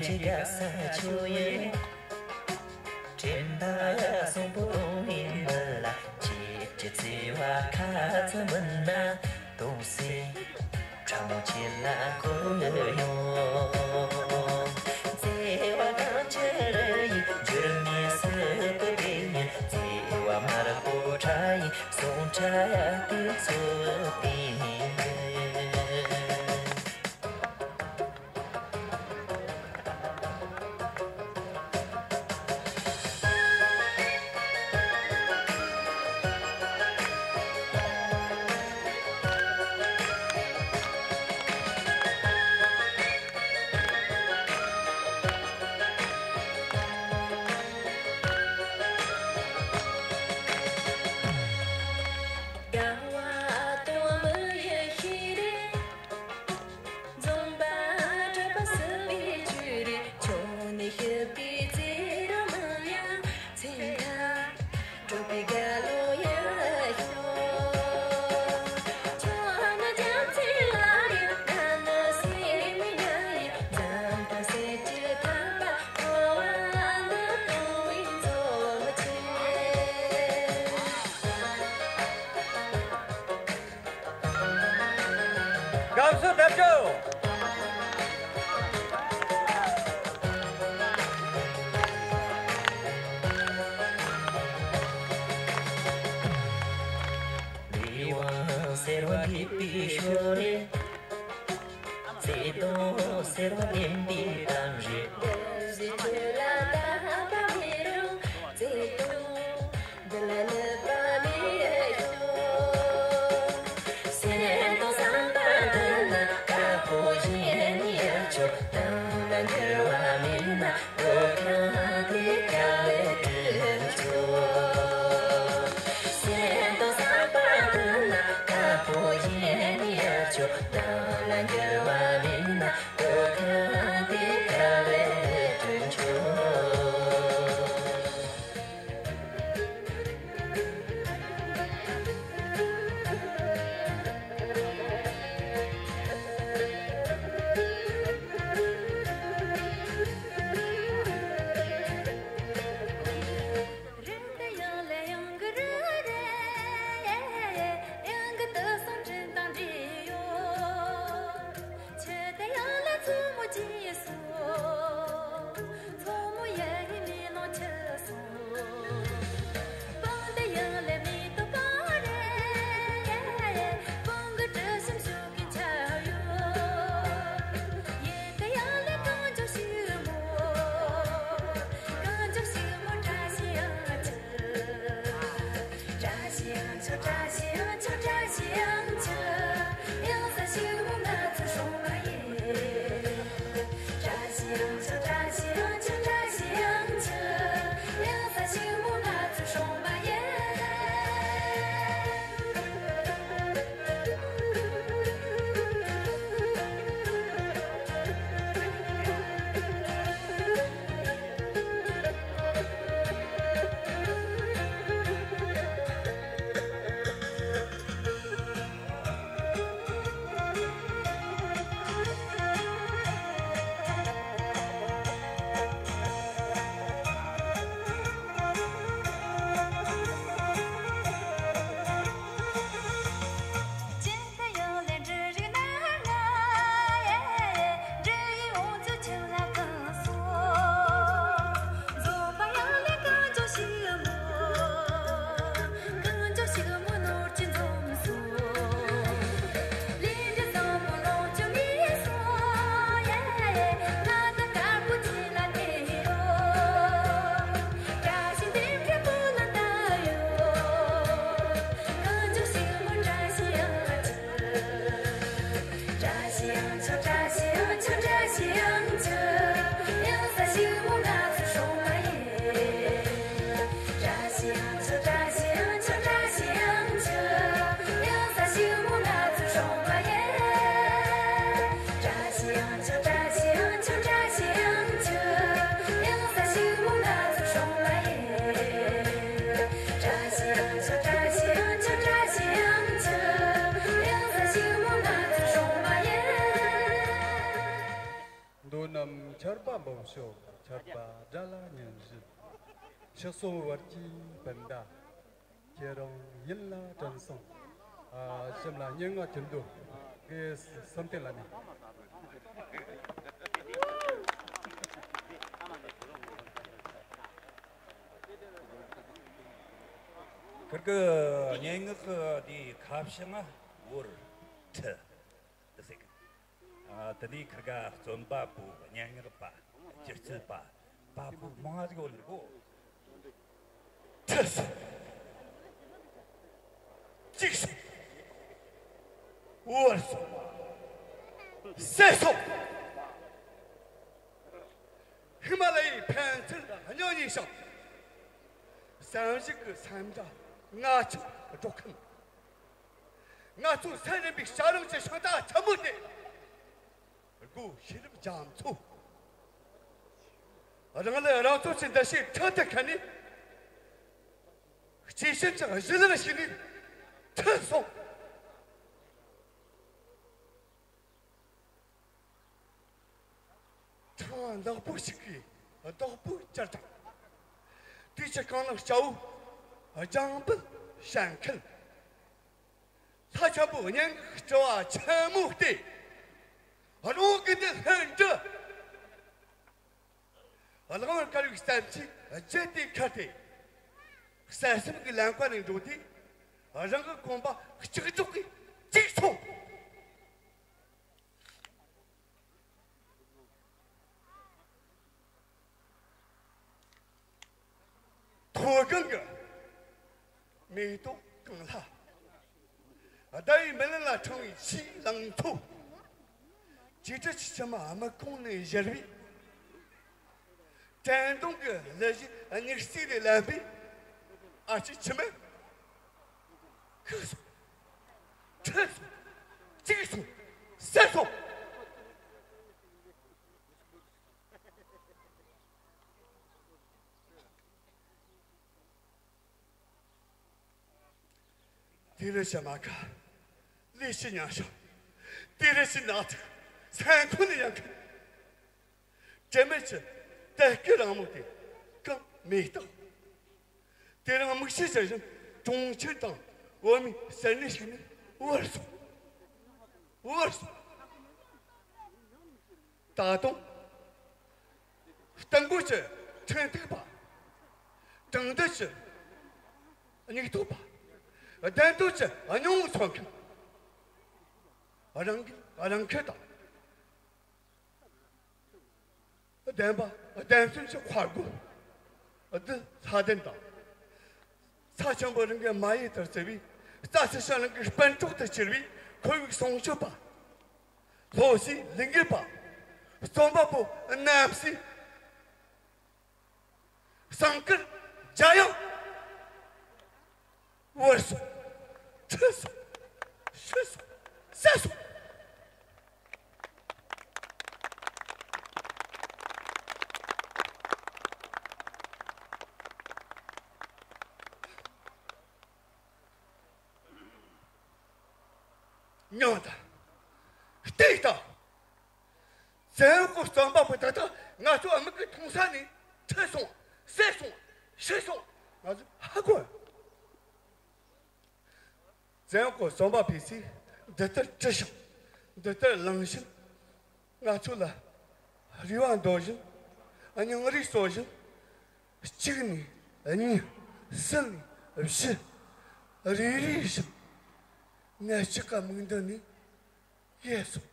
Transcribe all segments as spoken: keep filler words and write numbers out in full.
དེ་ག་ས་ཆུ་ཡི། དྲན་པ་གསོན་པོ་གཏོང་བའི་མི་ལ། ཁྱེད་ཀྱི་བརྩེ་བ་ཁ་ཚ་མིན་ན། གཏོང་སའི་ཕྲ་མོ་ཁྱེད་ལ་འཁོར་ཡོང་། བརྩེ་བ་གང་ཆེ་རུ་ཡིས་འགྱུར་མེད་སྲིད་པའི་དེ་ཉིད། བརྩེ་བ་དམར་པོ་ཁྲ་ཡི་ཟུང་ཁྲ་དེ་ཚོ་དེ། དགའ་བ་དང་མི་ཡི་ཤེས་རིག་འཛོམས་པ་གྲགས་པ་སྲིད་པའི་ཆོས་རིག་ཕྱོགས་ནས་ཤེས་པའི་རྩེ་རུ་མི་ཡང་མཚན་ཐ་གྲུབ་པའི་དགའ་ལོ་ཡང་ཤོག་ཁྱོད་ནི་རྒྱལ་མཚན་ལ་རེ། ང་ནི་སྲིད་མི་ཉག་ཡིན། འཛམ་ཐང་སེར་སྐྱའི་ཐང་པ་འོ་བ་འདི་དུང་བའི་མཚོ་མི་ཆེ། སྐབས་སུ་བདེ་སྐྱོ། ལས་དབང་ཟེར་བ་འདས་པའི་ཞོར་རེད། བརྩེ་དུང་ཟེར་བ་བདེན་པའི་གཏམ་རེད། འདི་ཟེར་ཁྱོད་ལ་བདག་པ་མེད་རུང་བརྩེ་དུང་འདི་ལ་ནུབ་པ་མེད་ཤོག་སེམས་དང་བསམ་པ་མཐུན་ན་དཀར་པོ་གཞན་ཡང་ཆོག་དོན་ལ་འགྱུར་བ་མེད་ན། སྡུག་ཁང་དེ་ག་ལས་སྒྲིབ་ཆོག་སེམས་དང་བསམ་པ་མཐུན་ན་དཀར་པོ་གཞན་ཡང་ཆོག་དོན་ལ་འགྱུར་བ་མེད་ན། སྡུག་ཁང་དེ་ག་ལས་སྒྲིབ་ཆོག་རིང་དུ་ཡང་ལས་ཡོང་གི་རེད། ཡང་གི་དུ་སོང་དྲན་དང་འདྲེས་ཡོད། ཆུ་དེ་ཡང་ལ་མཚོ་མོ་རྗེས་སུ། ཆར་པ་འབུམ་ཤོག་ཆར་པ་དགྲ་ལ་ཉིན་བཞིན། ཕྱི་སོང་བར་གྱི་སྤུན་ཟླ། ཁྱེད་རང་ཡིད་ལ་དྲན་སོང་། ཨ། ཞིམ་ལ་སྙན་ངག་གྱེར་འདུག་གི་སེམས་གཏིང་ལ་ནི། ཁིར་གི་སྙན་ངག་གི་དེའི་ཁ་བྱང་ང་བོར་ཁྲི་འདི་ཟེར་གི། ཨ། དེ་ནས་ཁིར་ག་རྩོམ་པ་པོ་སྙན་ངག་པ་སྒྱུ་རྩལ་པ་པ་པོ་མང་ང་ཟིག་ཡོད་ནི་གོ། ཁྲི་སོང་། གཅིག་སོང་། བོར་སོང་། སད་སོང་། ཧི་མ་ལ་ཡའི་ཕན་ཚུན་ལ་སྙིང་ཉེ་ཞིང་། བསམ་གཞིག་གི་སེམས་སྒྲ་རྔ་ཆུ་སྒྲོག་མཁན། ང་ཚོ་སེམས་རིམ་པའི་བྱ་རིམ་གྱི་ཤིང་རྟ་ཆེན་མོ་དེ། སྒོ་ཤེས་རབ་རྒྱ་མཚོ། རང་ལུས་རང་ཚོ་ཆེ་འདི་ཞེས་ཁྲི་དུ་ཁ་ནས། སྐྱེས་ཆེན་གྱི་གཞི་ལ་ཞིག་ནས་ཁྲི་སོང་། ཁྲང་བདག་པོ་ཞིག་གིས་བདག་པོའི་བཅར་དང་། དུས་ཀྱི་རྐང་ལག་སྐྱ་བོ་རྒྱང་འབུད་བྱེད་མཁན། ལྷ་ཆེན་པོ་སྙན་ངག་སྤྲུལ་བ་ཆེན་མོ་སྟེ། རང་གི་འདི་ལྷུན་གྲུབ། གླང་བར་དཀར་བའི་བསམ་ཚུལ་བརྗེད་དེ་ཁར་ཏེ། གསལ་གསུམ་གྱི་ལམ་ཁ་ནས་འགྲོ་དུས། རང་གི་གོམ་པ་གཅིག་གྲོགས་ཀྱིས་གཅིག་སོང་། མཐོ་སྒང་གི་མེ་ཏོག་གང་ལ། ཟླ་བའི་མེ་ལན་ལ་འཕྲེང་བའི་ཆུའི་ལང་ཚོ། བྱིའུ་ཁྲི་ཆུ་ཆེན་མ་སྨུག་ཁུང་ནས་བཞུར་བའི། དྲན་གདུང་གི་གླུ་གཞས་སྙིགས་རྩིས་ལས་ལེན་པའི། ཨ་ཅེ་ཁྱིམ་མི། ཁྲི་སོང་། ཁྲི་སོང་། གཅིག་སོང་། སད་སོང་། དེ་རུ་ཞྭ་མ་ཁ། ལས་ཤི་ཉང་ཤོ། དེ་རུ་ཤི་ནག་ཐིག་སེམས་ཁོང་ནས་ཡང་ཁ། དྲན་མེད་ཀྱི་དལ་སྐྱེས་རང་མོ་དེ་གང་མེ་སྟག་དེ་རིང་མིག་ཤེལ་ཟེར་བཞིན་གྲོང་ཁྱེར་དང་བོད་མིའི་སེར་སྣེ་ཞིག་ནས་བོར་སོང་། བོར་སོང་། ད་དུང་། སྟེང་སྒོ་གྱི་ཕྲེང་ཐིག་པ། དྲང་བདེན་གྱི་སྙིགས་ཐོག་པ། བདེན་དོན་གྱི་སྙིང་བོ་མཚོན་མཁན། རང་འགུལ་རང་འཁུལ་དང་། བདེན་པ་བདེན་རྫུན་གྱི་འཁོར་སྒོ། བདུད་ལྷ་ལྡན་དང་། ས་ཆེན་པོ་རང་གི་མ་ཡུལ་དུ་བརྩི་བའི། རྩྭ་ཆུ་ཤིང་རང་གི་སྤུན་གྲོགས་དུ་གྱུར་བའི་ཁོར་ཡུག་སྲུང་སྐྱོབ་པ། སློབ་ཕྱིའི་ལས་འགུལ་པ། རྩོམ་པ་པོ་རྣམས་སུ། ཟངས་དཀར་རྒྱ་ཡང་། བོར་སོང་། ཁྲི་སོང་། ཤི་སོང་། སད་སོང་། མྱང་དང་། བལྟས་དང་། བཙན་འོག་གི་རྩོམ་པ་པོ་ད་ལྟ་ང་ཚོ་མིག་གིས་མཐོང་ས་ནས་ཁྲི་སོང་། སད་སོང་། ཤི་སོང་། ང་ཚོ་ཧ་གོ། བཙན་འོག་གི་རྩོམ་པ་པོས་འདི་ལྟར་བྲིས་ཤིང་། འདི་ལྟར་བླངས་ཤིང་། ང་ཚོ་ལ་རེ་བ་འདོན་བཞིན། སྙིང་རུས་གསོ་བཞིན། གཅིག་ནས་གཉིས། གསུམ་ནས་བཞི། རེ་རེ་བཞིན། ངས་གཅིག་ག་མིག་མདུན་ནས་ཡལ་སོང་།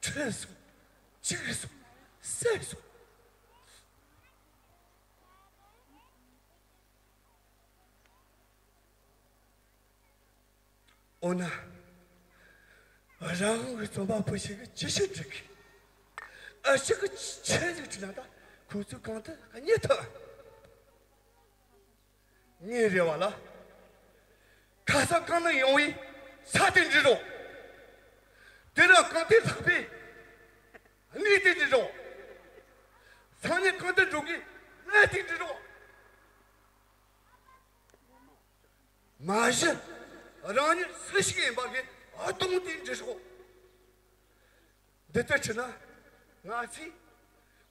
ཁྲི་སོང་། གཅིག་སོང་། སད་སོང་། འོ་ན། རང་དབང་གི་རྩོམ་པ་པོ་ཞིག་གིས་ཅི་ཞིག་འབྲི་དགོས། ཨ་ཞིག་གིས་ཆི་ཟིག་བྲིས་ན་ད་ཁོ་ཚོས་གང་དུ་རྙེད་ཐུབ། ངའི་རེ་བ་ལ། ཁ་སང་གང་ནས་ཡོང་བའི་ས་དེ་འབྲི་རོགས། དེ་རིང་གང་དུ་ལྷགས་པའི་གནས་དེ་འབྲི་རོགས། སང་ཉིན་གང་དུ་འགྲོ་དགོས་གནས་དེ་འབྲི་རོགས། མ་གཞི་རང་ཉིད་སུ་ཞིག་ཡིན་པ་གི་གདོང་དེ་འབྲི་རོགས། འདི་ལྟར་བྱས་ན་ང་ཚོས་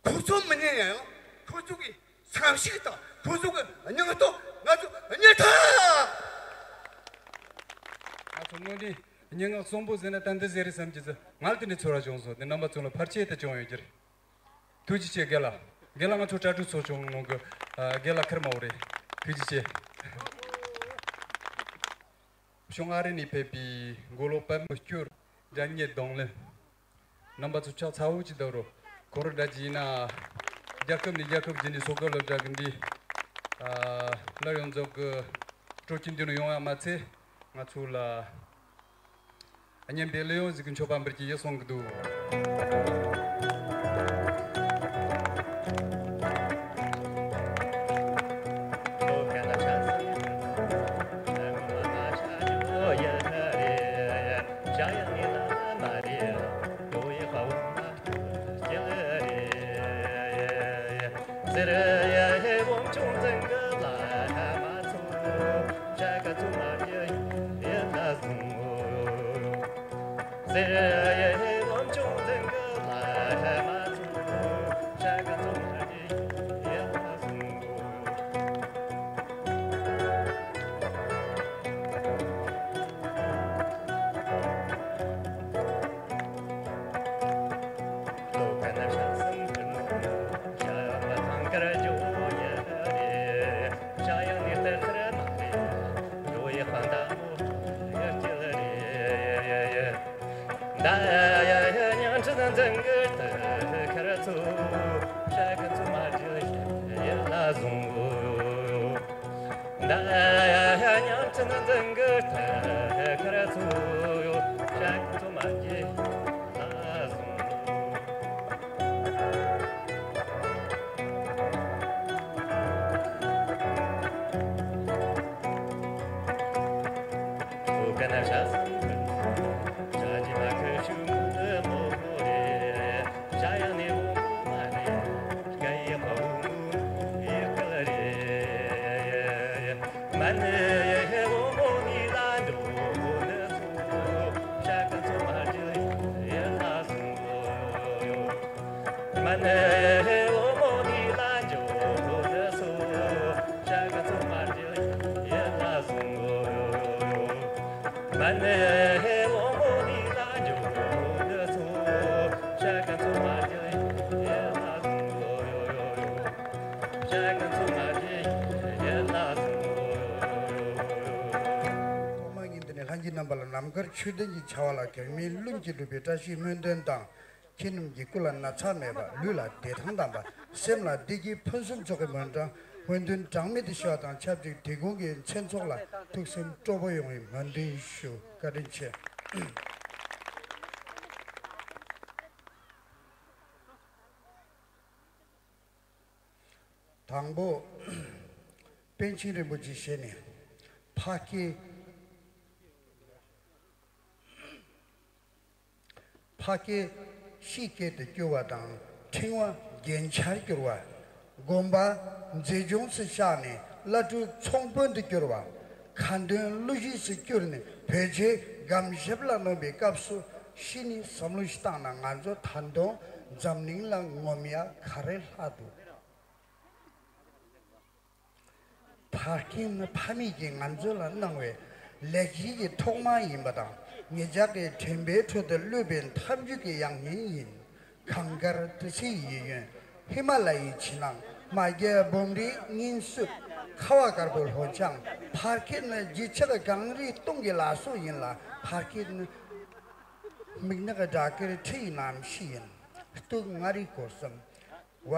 ཁོ་ཚོ་མི་ཉན་ཡང་ཁོ་ཚོ་གི་བསམ་གཞིག་དང་ཁོ་ཚོ་གི་སྙིང་སྟོབས་ང་ཚོ་རྙེད་ཐུབ། ང་ཚོ་དངོས་གནས་སྙན་ངག་གསོན་པོ་ཟེར་ན་ད་འདི་ཟེར་རེད་བསམ་གྱི་ཟེར། ང་ལ་དེ་འདྲའི་ཚོར་བ་བྱུང་སོང་། དེ་རྣམ་པ་ཚོ་ལ་ཕལ་ཆེར་དེ་བྱུང་ཡོད་ཀྱི་རེད། ཐུགས་རྗེ་ཆེ་རྒན་ལགས། རྒན་ལགས་ང་ཚོ་གྲྭ་ཕྲུག་ཚོགས་ཆུང་ནང་གི་ཨ་རྒན་ལགས་ཁེར་མ་བོ་རེད། ཐུགས་རྗེ་ཆེ། གཞུང་ཨ་རི་ནས་ཕེབས་པའི་མགོ་ལོག་པད་མ་སྐྱུར། རྒྱལ་གཉེར་རྡུང་ལེན། རྣམ་པ་ཚོ་ཕྱག་ཚ་བོ་ཅིག་བརྡབ་རོགས། ཁོ་རང་འདྲ་ཅིག་ཡིན་ན་རྒྱལ་ཁབ་ནས་རྒྱལ་ཁབ་ཅིག་ནས་སོ་སྐབས་ལ་བཞག་གི་འདི། ཨ་སླར་ཡང་འཛོམས་ཀྱི་སྤྲོ་སྐྱིད་འདི་ནས་ཡོང་ཡ་མ་ཚད། ང་ཚོ་ལ་སྙན་པའི་གླུ་དབྱངས་ཟིག་གི་མཆོད་པ་འབུལ་གྱི་ཡིན་གསུང་གི་འདུག། ཐོག་མར་ངས་འདི་ནས་ལྷན་རྒྱས་རྣམ་པ་ལ་ནམ་མཁར་ཆོས་ལྡན་གྱི་བྱ་བ་ལ་དད་མོས་ལྷུན་གྱིས་གྲུབ་པའི་བཀྲ་ཤིས་སྨོན་འདུན་དང་། ཁྱེད་རྣམས་ཀྱི་སྐུ་ལ་ན་ཚ་མེད་པ། ལུས་ལ་བདེ་ཐང་དམ་པ། སེམས་ལ་བདེ་སྐྱིད་ཕུན་སུམ་ཚོགས་ཀྱི་སྨོན་འདུན། སྨོན་འདུན་གྲངས་མེད་དུ་ཞུ་བ་དང་ཆབས་ཅིག་དེ་གུང་གི་མཚན་ཚོགས་ལ་ཐུགས་སེམས་སྤྲོ་པོ་ཡོང་བའི་སྨོན་འདུན་ཞུ། བཀའ་དྲིན་ཆེ། དང་པོ། པཎ་ཆེན་རིན་པོ་ཆེ་ཞལ་ནས། ཕ་སྐད། ཕ་སྐད་ཤེས་སྐད་དུ་བསྒྱུར་བ་དང་། ཕྲེང་བ་རྒྱན་ཆར་བསྒྱུར་བ། དགོན་པ་མཛེས་ལྗོངས་སུ་བཞག་ནས་བླ་སྤྲུལ་ཚོང་དཔོན་དུ་བསྒྱུར་བ། ཁ་འདོན་གླུ་གཞས་སུ་བསྒྱུར་ནས་བོད་ཆས་སྒམ་ཞབས་ལ་གནོན་པའི་སྐབས་སུ་གཞི་ནས་བསམ་བློ་ཞིག་བཏང་ན། ང་ཚོ་ད་དུང་འཛམ་གླིང་ལ་ངོམ་ཡ་ག་རེ་ལྷག་འདུག། ཕ་སྐད་ནི་ཕ་མེས་ཀྱིས་ང་ཚོ་ལ་གནང་བའི་ལེགས་སྐྱེས་ཀྱི་ཐོག་མ་ཡིན་པ་དང་། ངེད་ཅག་གི་དྲན་པའི་ཁྲོད་དུ་གློད་པའི་ཐབས་ཇུས་ཀྱི་ཡང་སྙིང་ཡིན། གངས་དཀར་ཏི་སེའི་གཡས་གཡོན། ཧི་མ་ལ་ཡའི་ཕྱི་ནང་། རྨ་རྒྱལ་འབུམ་རའི་སྙིང་སྲུབས། ཁ་བ་དཀར་པོའི་ལྷོ་བྱང་། ཕ་སྐད་ནི་བརྗིད་ཆགས་གངས་རིའི་སྟོང་གི་ལ་སོགས་ཡིན་ལ། ཕ་སྐད་ནི་མིག་ནག་སྦྲ་གུར་ཁྲི་ཡི་རྣམ་ཤེས་ཡིན། སྟུག་མངའ་རིས་སྐོར་གསུམ། བ་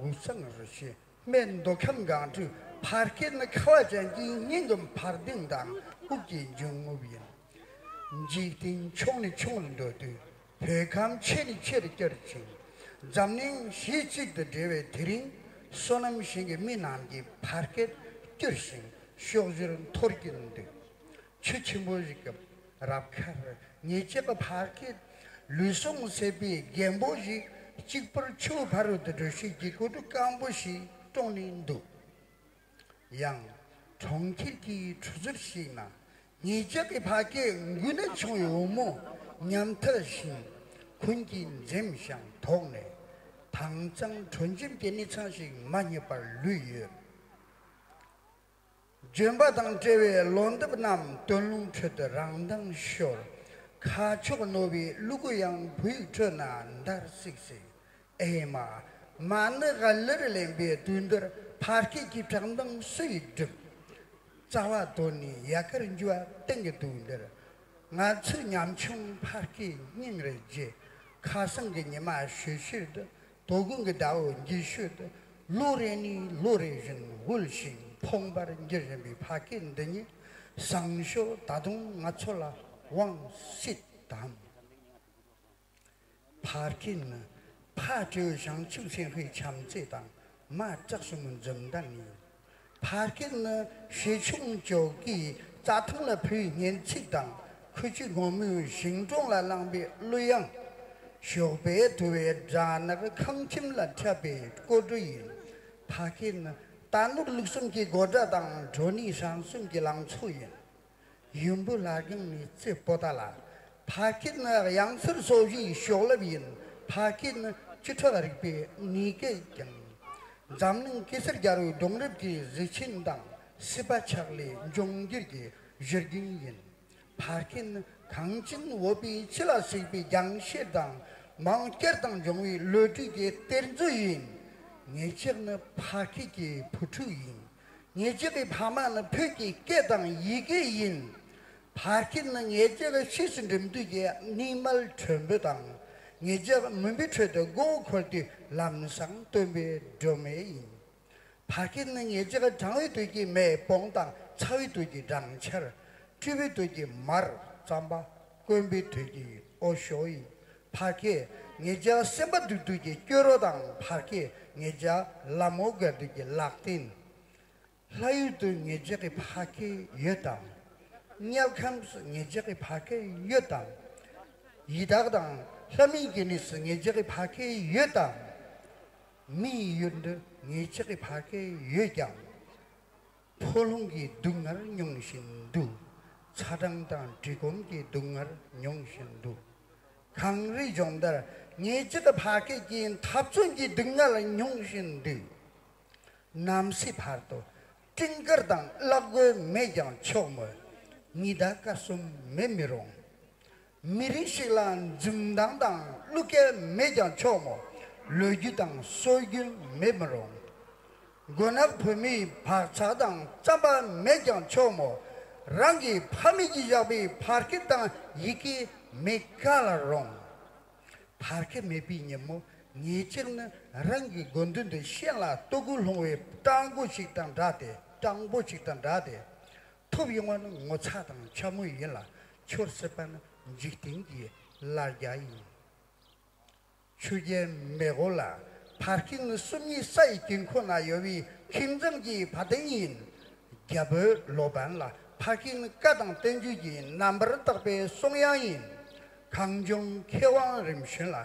འུ་ཚང་རུ་ཤི། སྨད་མདོ་ཁམས་སྒང་དྲུག། ཕ་སྐད་ནི་ཁ་བ་ཅན་གྱི་སྙིང་གི་འཕར་ལྡིང་དང་དབུགས་ཀྱི་འབྱུང་རྔུབ་ཡིན། འཇིག་རྟེན་ཆུང་ནས་ཆུང་རུ་འགྲོ་དུས། བོད་ཁམས་ཆེ་ནས་ཆེ་རུ་བསྐྱུར་ཅིང་། འཛམ་གླིང་གཞི་གཅིག་ཏུ་འབྲེལ་བའི་དེ་རིང་། བསོད་ནམས་ཞིང་གི་མི་རྣམས་ཀྱིས་ཕ་སྐད་བསྐྱུར་ཞིང་ཕྱོགས་བཞིར་འཐོར་གྱིན་འདུག། ཆུ་ཆེན་པོ་ཞིག་གི་རབ་ཁར། ངེད་ཅག་གི་ཕ་སྐད་ལུས་ཟུངས་ཟད་པའི་རྒན་པོ་ཞིག་གཅིག་པུར་ཆུ་བོ་ཕ་རོལ་ཏུ་འགྲོ་ཤེས་ཀྱི་གོ་ཐུབ་སྐམ་པོ་ཞིག་བཀྲོངས་ནས་འདུག། ཡང་གྲོང་ཁྱེར་གྱི་གྲུ་ཟུར་ཞིག་ན། ངེད་ཅག་གི་ཕ་སྐད་འགུལ་ན་ཆུང་བའི་བུ་མོ་ཉམ་ཐག་བཞིན། གུན་གྱིས་འཛེམ་ཞིང་དོགས་ནས། ད་ དྭངས་གཙང་དྲོ་འཇམ་གྱི་གནས་ཚང་ཞིག་མ་རྙེད་པར་ལུས་ཡོད། ལྗོན་པ་དང་བྲལ་བའི་ལོ་འདབ་རྣམས་སྟོན་རླུང་ཁྲོད་དུ་རང་མདངས་ཤོར། ཁ་ཕྱོགས་རྣོ་བའི་གླུ་གུ་ཡང་བོད་ཡིག་ཁྲོད་ན་འདར་སིག་སིག་ཨེ་མ། མ་ཎི་ག་ལེར་ལེན་པའི་དུས་འདིར་ཕ་སྐད་ཀྱི་བཀྲག་མདངས་སུ་ཡིས་སྒྲིབ། རྩ་བ་དོར་ནས་ཡལ་གར་འགྱུར་བ་གཏན་གྱི་དུས་འདིར། ང་ཚོའི་ཉམ་ཆུང་ཕ་སྐད་སྙིང་རེ་རྗེ། ཁ་སང་གི་ཉི་མ་ཞིབ་ཞིབ་ཏུ། དོ་དགོང་གི་ཟླ་འོད་འགྱིད་ཤོས་དུ། ལོ་རེ་ནས་ལོ་རེ་བཞིན་འོད་བཞིན་ཕོངས་པར་འགྱུར་བཞིན་པའི་ཕ་སྐད་འདི་ཉིད་བཟང་ཤོས་ད་དུང་ང་ཚོ་ལ་དབང་སྲིད་དམ། ཕ་སྐད་ནི་ཕ་སྤྲེའུ་བྱང་ཆུབ་སེམས་དཔའི་བྱམས་བརྩེ་དང་མ་བྲག་སྲིན་མོའི་འཛུམ་མདངས་ཡིན། ཕ་སྐད་ནི་བྱིས་ཆུང་ཇོ་ཀིས་རྩྭ་ཐང་ལ་ཕུལ་བའི་སྙན་ཚིག་དང་ཁུ་བྱུག་སྒོར་མོས་ཞིང་གྲོང་ལ་བླངས་པའི་གླུ་དབྱངས། ཞོགས་པའི་དུ་བའི་སྦྲ་ནག་ཁང་ཁྱིམ་ལ་འཁྲབ་པའི་ཀོ་གྲུ་ཡིན། ཕ་སྐད་ནི་རྟ་ནོར་ལུག་གསུམ་གྱི་དགོད་སྒྲ་དང་བྲོ་ནི་ཧྲང་གསུམ་གྱི་ལང་ཚོ་ཡིན། ཡུམ་བུ་ལྷ་སྒང་ནས་རྩེ་པོ་ཏ་ལ། ཕ་སྐད་ནི་གཡང་སར་སོ་བཞིའི་ཤོག་ལེབ་ཡིན། ཕ་སྐད་ནི་བཅུ་ཕྲག་རིག་པའི་ངེས་སྐལ་ཀྱང་། འཛམ་གླིང་གེ་སར་རྒྱལ་པོའི་སྒྲུང་རབས་ཀྱི་གཟི་བྱིན་དང་སྲིད་པ་ཆགས་ལས་འབྱུང་འགྱུར་གྱི་གཞིར་རྒྱུན་ཡིན། ཕ་སྐད་ནི་གངས་ཅན་བོད་པའི་ཁྱི་ལ་གཟིགས་པའི་རྒྱང་ཤེལ་དང་མང་སྐྱར་དང་འབྱུང་བའི་བློ་གྲོས་ཀྱི་གཏེར་མཛོད་ཡིན། ངེད་ཅག་ནི་ཕ་སྐད་ཀྱི་བུ་ཕྲུག་ཡིན། ངེད་ཅག་གི་ཕ་མ་ནི་བོད་ཀྱི་སྐད་དང་ཡི་གེ་ཡིན། ཕ་སྐད་ནི་ངེད་ཅག་གི་ཕྱིས་སུ་འགྲིམ་དུས་ཀྱི་སྣེ་མལ་མགྲོན་པོ་དང་། ངེད་ཅག་མུན་པའི་ཁྲོད་དུ་མགོ་བོ་འཁོར་དུས་ལམ་སང་སྟོན་པའི་སྒྲོན་མེ་ཡིན། ཕ་སྐད་ནི་ངེད་ཅག་གི་གྲང་བའི་དུས་ཀྱི་མེ་དཔུང་དང་ཚ་བའི་དུས་ཀྱི་སྦྲང་ཆར། སྐྱིད་པའི་དུས་ཀྱི་མར་རྩམ་པ། དཀོན་པའི་དུས་ཀྱི་འོ་ཞོ་ཡིན། ཕ་སྐད་ངེད་ཅག་སེམས་པ་སྡུག་དུས་ཀྱི་སྐྱོ་རོ་དང་། ཕ་སྐད་ངེད་ཅག་ལ་མོ་དགའ་དུས་ཀྱི་ལག་རྟེན། ལྷ་ཡུལ་དུ་ངེད་ཅག་གི་ཕ་སྐད་ཡོད་དམ། དམྱལ་ཁམས་སུ་ངེད་ཅག་གི་ཕ་སྐད་ཡོད་དམ། ཡི་དྭགས་དང་ལྷ་མིན་གྱི་གནས་སུ་ངེད་ཅག་གི་ཕ་སྐད་ཡོད་དམ། མིའི་ཡུལ་འདི་ངེད་ཅག་གི་ཕ་སྐད་ཡོད་ཀྱང་། ཕོ་ལྷུང་གི་སྡུག་བསྔལ་མྱོང་བཞིན་འདུག་ཚ་གྲང་དང་བཀྲེས་སྐོམ་གྱི་སྡུག་བསྔལ་མྱོང་བཞིན་འདུག་གངས་རིའི་ལྗོངས་འདིར་ངེད་ཅག་གི་ཕ་སྐད་ཀྱི་འཐབ་རྩོད་ཀྱི་སྡུག་བསྔལ་མྱོང་བཞིན་འདུག་ནམ་སྲིད་བར་དུ་སྤྲིན་དཀར་དང་གླག་རྒོད་མེད་ཀྱང་ཆོག་མོད། ཉི་ཟླ་སྐར་གསུམ་མེད་མི་རུང་། མི་རིགས་ཤིག་ལ་འཛུམ་མདངས་དང་གླུ་སྐད་མེད་ཀྱང་ཆོག་མོད། ལོ་རྒྱུས་དང་སྲོལ་རྒྱུན་མེད་མི་རུང་། མགོ་ནག་བུད་མེད་བག་ཆགས་དང་རྩམ་པ་མེད་ཀྱང་ཆོག་མོད། རང་གི་ཕ་མེས་ཀྱིས་བཞག་པའི་ཕ་སྐད་དང་ཡི་གེ་མེད་ག་ལ་རུང་། ཕ་སྐད་མེད་པའི་ཉིན་མོ་ངེད་ཅག་ནི་རང་གི་དགོས་འདུན་དུ་ཤན་ལ་ལྟོ་གོས་སློང་བའི་སྤྲང་པོ་ཞིག་དང་འདྲ་སྟེ། སྤྲང་པོ་ཞིག་དང་འདྲ་སྟེ། ཐོབ་ཡོང་བ་ནི་ངོ་ཚ་དང་འཕྱ་སྨོད་ཡིན་ལ། འཆོར་སྲིད་པ་ནི་འཇིག་རྟེན་གྱི་ལ་རྒྱ་ཡིན། ཆུ་རྒྱལ་མེ་འོ་ལ། ཕ་སྐད་ནི་སུམ་གཉིས་ས་ཡི་དཀྱིལ་འཁོར་ན་ཡོད་པའི་ཁྱིམ་ཚང་གི་བ་དན་ཡིན། རྒྱ་བོད་ལོ་པཎ་ལ། ཕ་སྐད་ནི་བཀའ་དང་བསྟན་བཅོས་ཀྱི་རྣམ་པར་དག་པའི་གསུང་དབྱངས་ཡིན། གངས་ལྗོངས་མཁས་དབང་རིམ་བྱོན་ལ།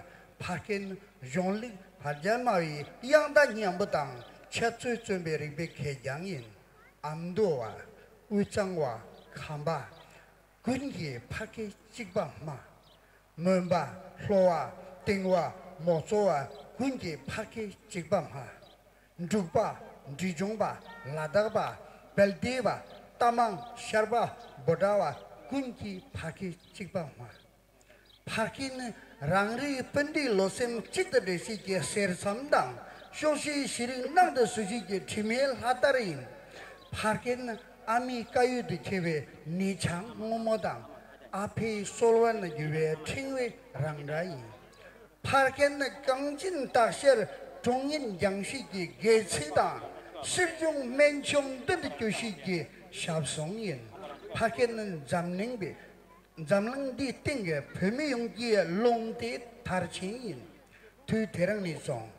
ཕ་སྐད་ནི་གཞུང་ལུགས་བར་རྒྱལ་སྨྲ་བའི་དབྱངས་རྟ་སྙན་པོ་དང་འཆད་རྩོད་རྩོམ་པའི་རིག་པའི་གད་རྒྱངས་ཡིན། ཨ་མདོ་བ། དབུས་གཙང་བ། ཁམས་པ། ཀུན་གྱི་ཕ་སྐད་གཅིག་པ་སྨྲ། མོན་པ། ལྷོ་བ། སྟེང་བ། མོ་གཙོ་བ། ཀུན་གྱི་ཕ་སྐད་གཅིག་པ་སྨྲ། འབྲུག་པ། འབྲས་ལྗོངས་པ། ལ་དྭགས་པ། དཔལ་ལྡན་པ། རྟ་མང་། ཤར་པ། འབོ་ཌ་བ། ཀུན་གྱི་ཕ་སྐད་གཅིག་པ་སྨྲ། ཕ་སྐད་ནི་རང་རེའི་སྤུན་ཟླའི་བློ་སེམས་གཅིག་ཏུ་སྒྲིལ་བྱེད་ཀྱི་གསེར་ཟམ་དང་། ཤོག་ཤེའི་ཤེས་རིག་ནང་དུ་བཟོ་བྱེད་ཀྱི་དྲི་མེད་ལྷ་དར་ཡིན། ཕ་སྐད་ནི་ཨ་མའི་བཀའ་ཡོད་དུ་འཁྱིལ་བའི་ནས་ཆང་སྔོན་མོ་དང་། ཨ་ཕའི་གསོལ་བ་ནི་རྒྱུ་བའི་ཕྲེང་བའི་རང་སྒྲ་ཡིན། ཕ་སྐད་ནི་གངས་ཅན་སྟག་ཤར་གྲོང་ཉིད་འགྱིང་བྱེད་ཀྱི་དགེ་ཚིག་དང་། སྲིབ་གཞུང་སྨན་ཆུང་མདུན་དུ་སྐྱོད་བྱེད་ཀྱི་ཞབས་ཟུང་ཡིན། ཕ་སྐད་ནི་འཛམ་གླིང་པའི་འཛམ་གླིང་འདིའི་སྟེང་གི་བོད་མི་ཡོངས་ཀྱི་རླུང་རྟའི་དར་ཆེན་ཡིན། དུས་དེ་རིང་ནས་བཟུང་།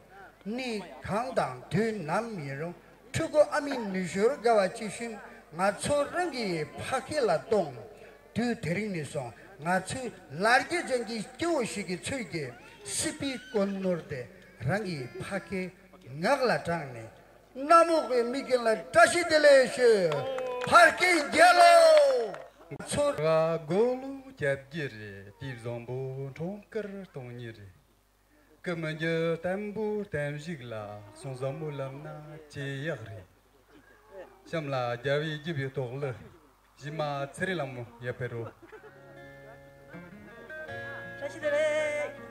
གནས་གང་དང་དུས་ནམ་ཡིན་རུང་། ཕྲུ་གུ་ཨ་མའི་ནུ་ཞོར་དགའ་བ་ཇི་བཞིན། ང་ཚོ་རང་གི་ཕ་སྐད་ལ་གཏོང་། དུས་དེ་རིང་ནས་བཟུང་། ང་ཚོའི་ལ་རྒྱ་ཅན་གྱི་སྐྱེ་བོ་ཞིག་གི་ཚུལ་གྱིས། སྲིད་པའི་སྐུ་ནོར་དེ་རང་གི་ཕ་སྐད་ངག་ལ་དྲངས་ནས། གནམ་འོག་གི་མི་ཀུན་ལ་བཀྲ་ཤིས་བདེ་ལེགས་ཞུ། ཕ་སྐད་རྒྱལ་ལོ། ཚོར། ང་དགུང་ལོ་བརྒྱད་བརྒྱད་རེད། དེ་བཟང་པོ་འཁྲུངས་སྐར་སྟོང་ཉིད་རེད། གི་མི་འགྱུར་བརྟན་པོ་བརྟན་བཞུགས་ལ། གསུང་ཟབ་མོ་ལབ་ན་ཅི་ཡག་རེད། གཤམ་ལ་རྒྱལ་བའི་བརྒྱུད་པའི་ཏོག་ལི་གཞི་མ་ཚེ་རིང་ལྷ་མོ་ཡར་ཕེབས་རོགས། བཀྲ་ཤིས་བདེ་ལེགས།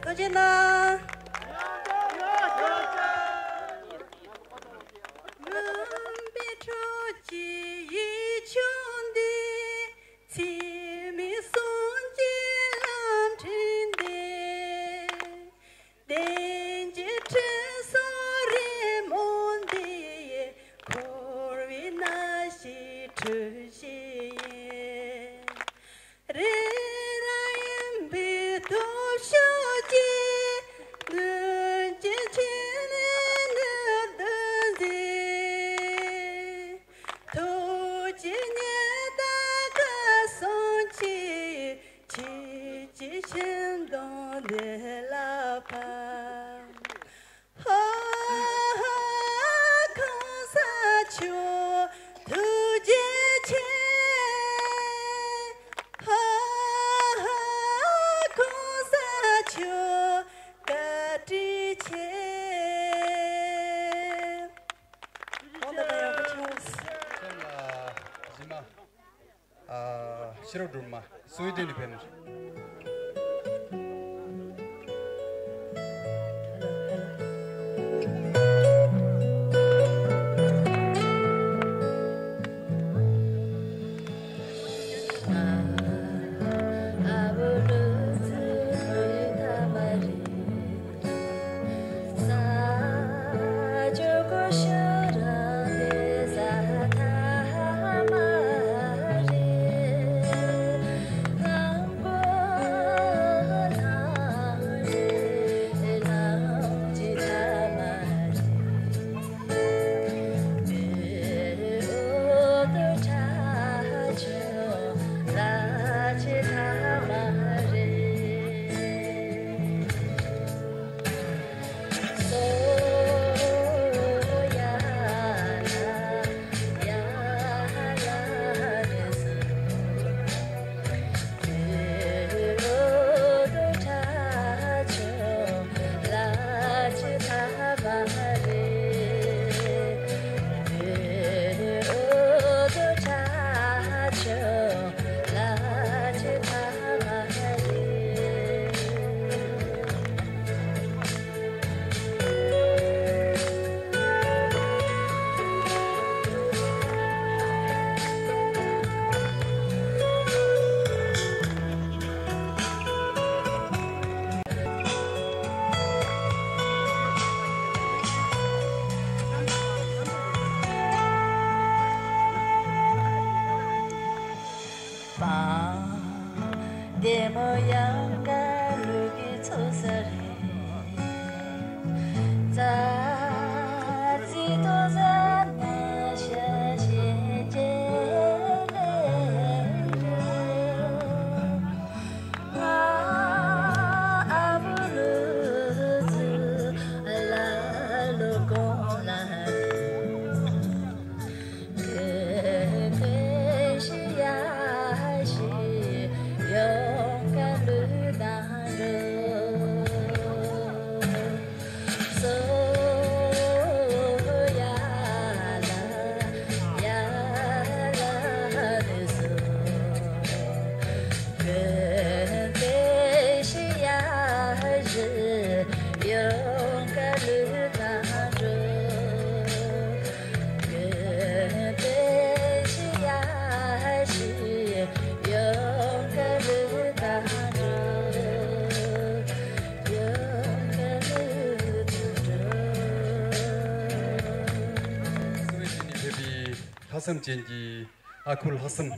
ཐུགས་རྗེ་གནང་། མུན་པའི་ཁྲོད་ཀྱི་ཡིག་ཆུང་འདི། ཚེགས་མེད་སངས་རྒྱས་ལམ་འཕྲིན་འདི། གཏན་གྱི་དྲིན་གཟོ་རི་མོ་འདི། འཁོར་བའི་ནད་གཞིའི་འཁྲུག་གཞི་ཡིན། རེ་རེ་ཡིན་པའི་སྟོབས་ཤུགས་ཀྱིས། ནུབ་ཀྱི་ཆུ་ནས་ནུབ་ཏུ་འཛིན། ཐུགས་ཀྱི་ཉི་ཟླ་སྐར་གསུམ་གྱིས། ཁྱེད་ཀྱི་ཤིང་སྡོང་འདི་ལ་ཕབ། ཧ་ཧ་གོང་ས་མཆོག་ཐུགས་རྗེ་ཆེ། ཧ་ཧ་གོང་ས་མཆོག་བཀའ་དྲིན་ཆེ། གོང་དུ་ཡང་བཀའ་ཆེན་མོ། སེམས་ལ་གཞི་མ། ཨ། ཕྱི་རབས་སྒྲོལ་མ་སུ་ཡི་དོན་དུ་ཕེབས་ནས། བདེ་མོ་ཡང་དགའ་ལུག་གི་ཚོགས་ས་རེད། ཙ་ཙི་ཏོ་ཟ་ན་ཤ་ཤེད་ཅེ་ལེ་རེད། ང་ཨ་བུ་ལུག་ཚུ་ལ་ལོ་གོང་ལ། ལྷག་བསམ་ཅན་གྱི། ཨ་ཁུ་ལྷག་བསམ།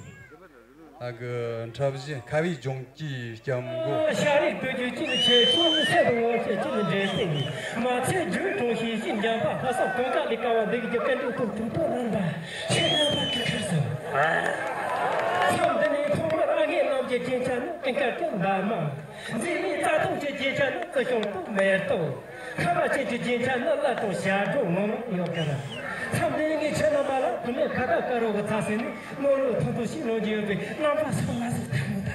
ཨ་གི་འཁྲབ་གཞས་ཁ་བའི་ལྗོངས་ཀྱི་སྐྱབས་མགོན། ཤ་རིགས་བསྟོད་རྒྱུ་ཅི་ནི་ཆེ་ཆུང་སེ་དང་ངོ་ཤེས་ཅི་ནི་འདྲེ་སེ་ནི། མ་ཚད་རྒྱུད་གྲོང་ཤེས་ཤིང་འཇམ་པ་ལྷ་ས་གང་ག་ལས་ཀ་བ་འདི་གི་རྒྱབ་ཀན་འདུག་ཐུག་ཐུག་ཐོག་རྣམ་པ་ཤེས་རྣམ་པ་ཀི་ཁར་སོ། མཚམས་འདི་ནས་ཐོག་མར་ཨ་སྔས་རྣམས་ཀྱི་སྐྱེ་ཆ་ནི་ཀི་ཀ་ཀི་འདབ་མ། མཛེས་མའི་རྩྭ་ཐང་གི་སྐྱེ་ཆ་ནི་རྩི་ཤིང་དང་མེ་ཏོག་ཁ་བ་ཅན་གྱི་སྐྱེ་ཆ་ནི་གླུ་དང་ཞབས་བྲོ་ངོ་མ་ཡོད་གི་ར། མཚམས་འདི་ངས་ཁྱེད་རྣམ་པ་ལ་བུད་མེད་ཁ་བརྡ་དཀར་རོ་གི་ཚ་ཟེར་ནས་རྣོ་རོ་ཐུང་ཐུང་ཞིག་ལོན་གྱི་ཡོད་པས་རྣམ་པ་སོགས་མ་སོགས་ཐང་མོ་ད།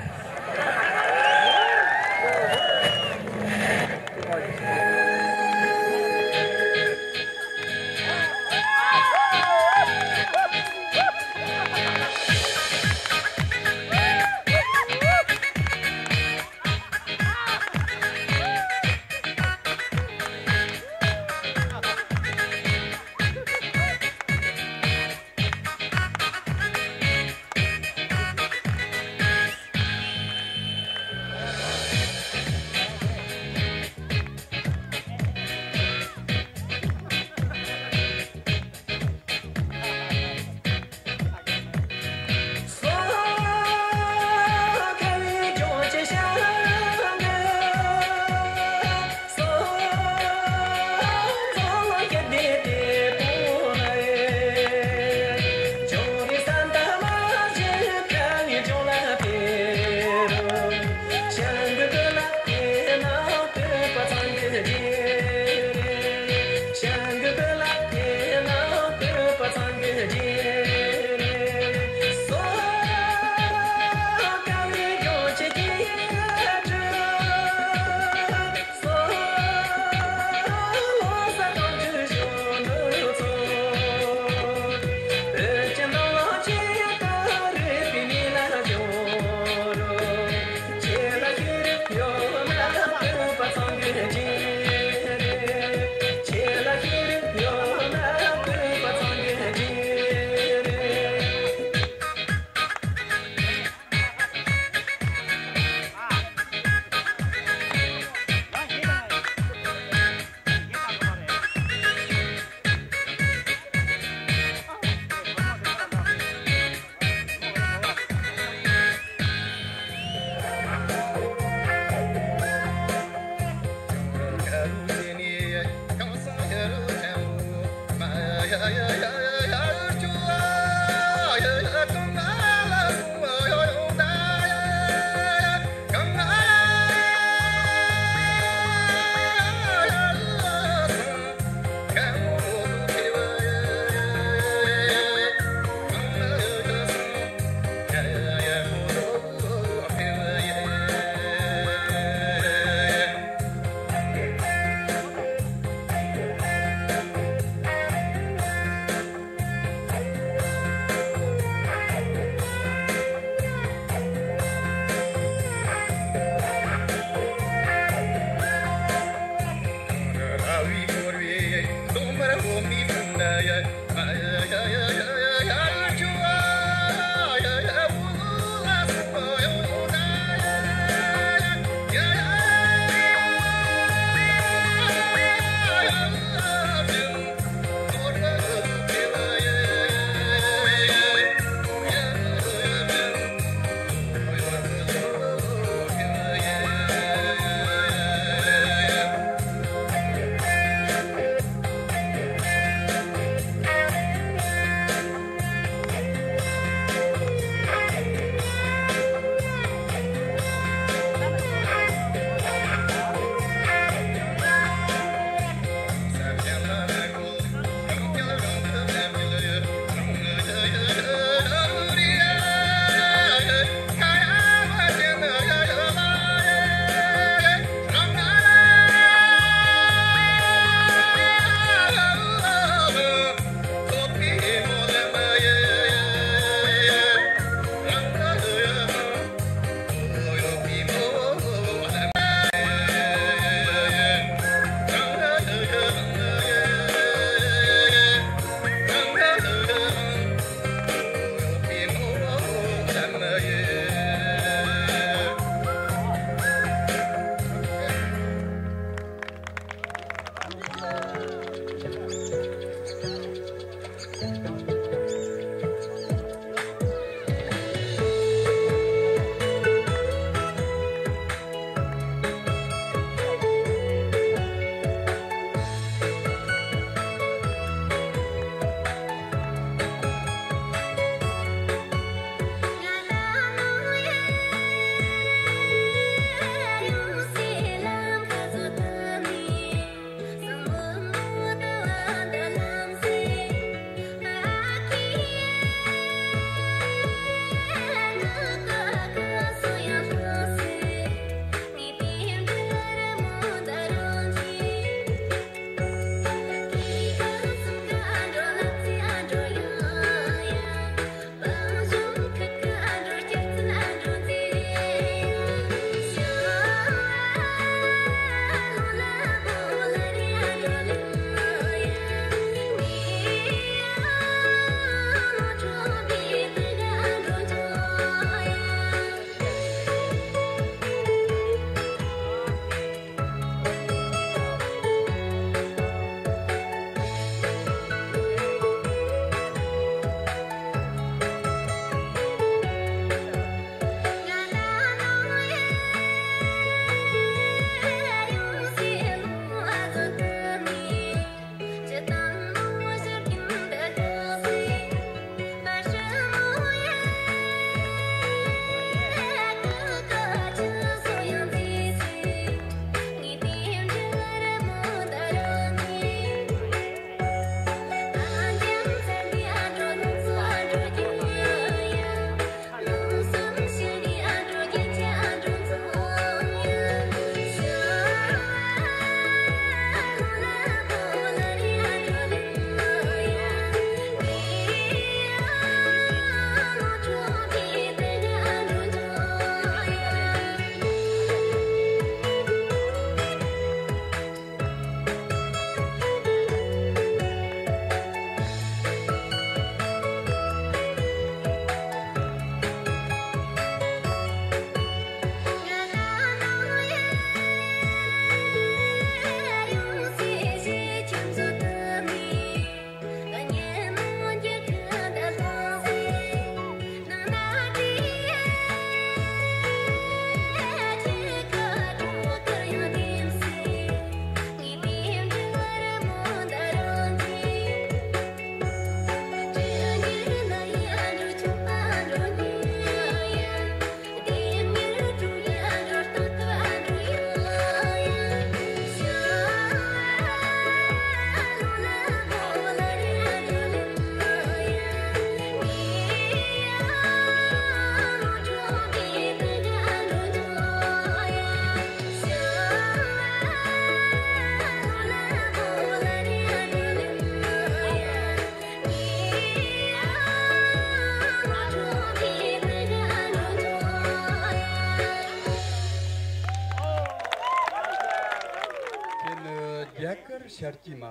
ཆར་གྱིས་མ་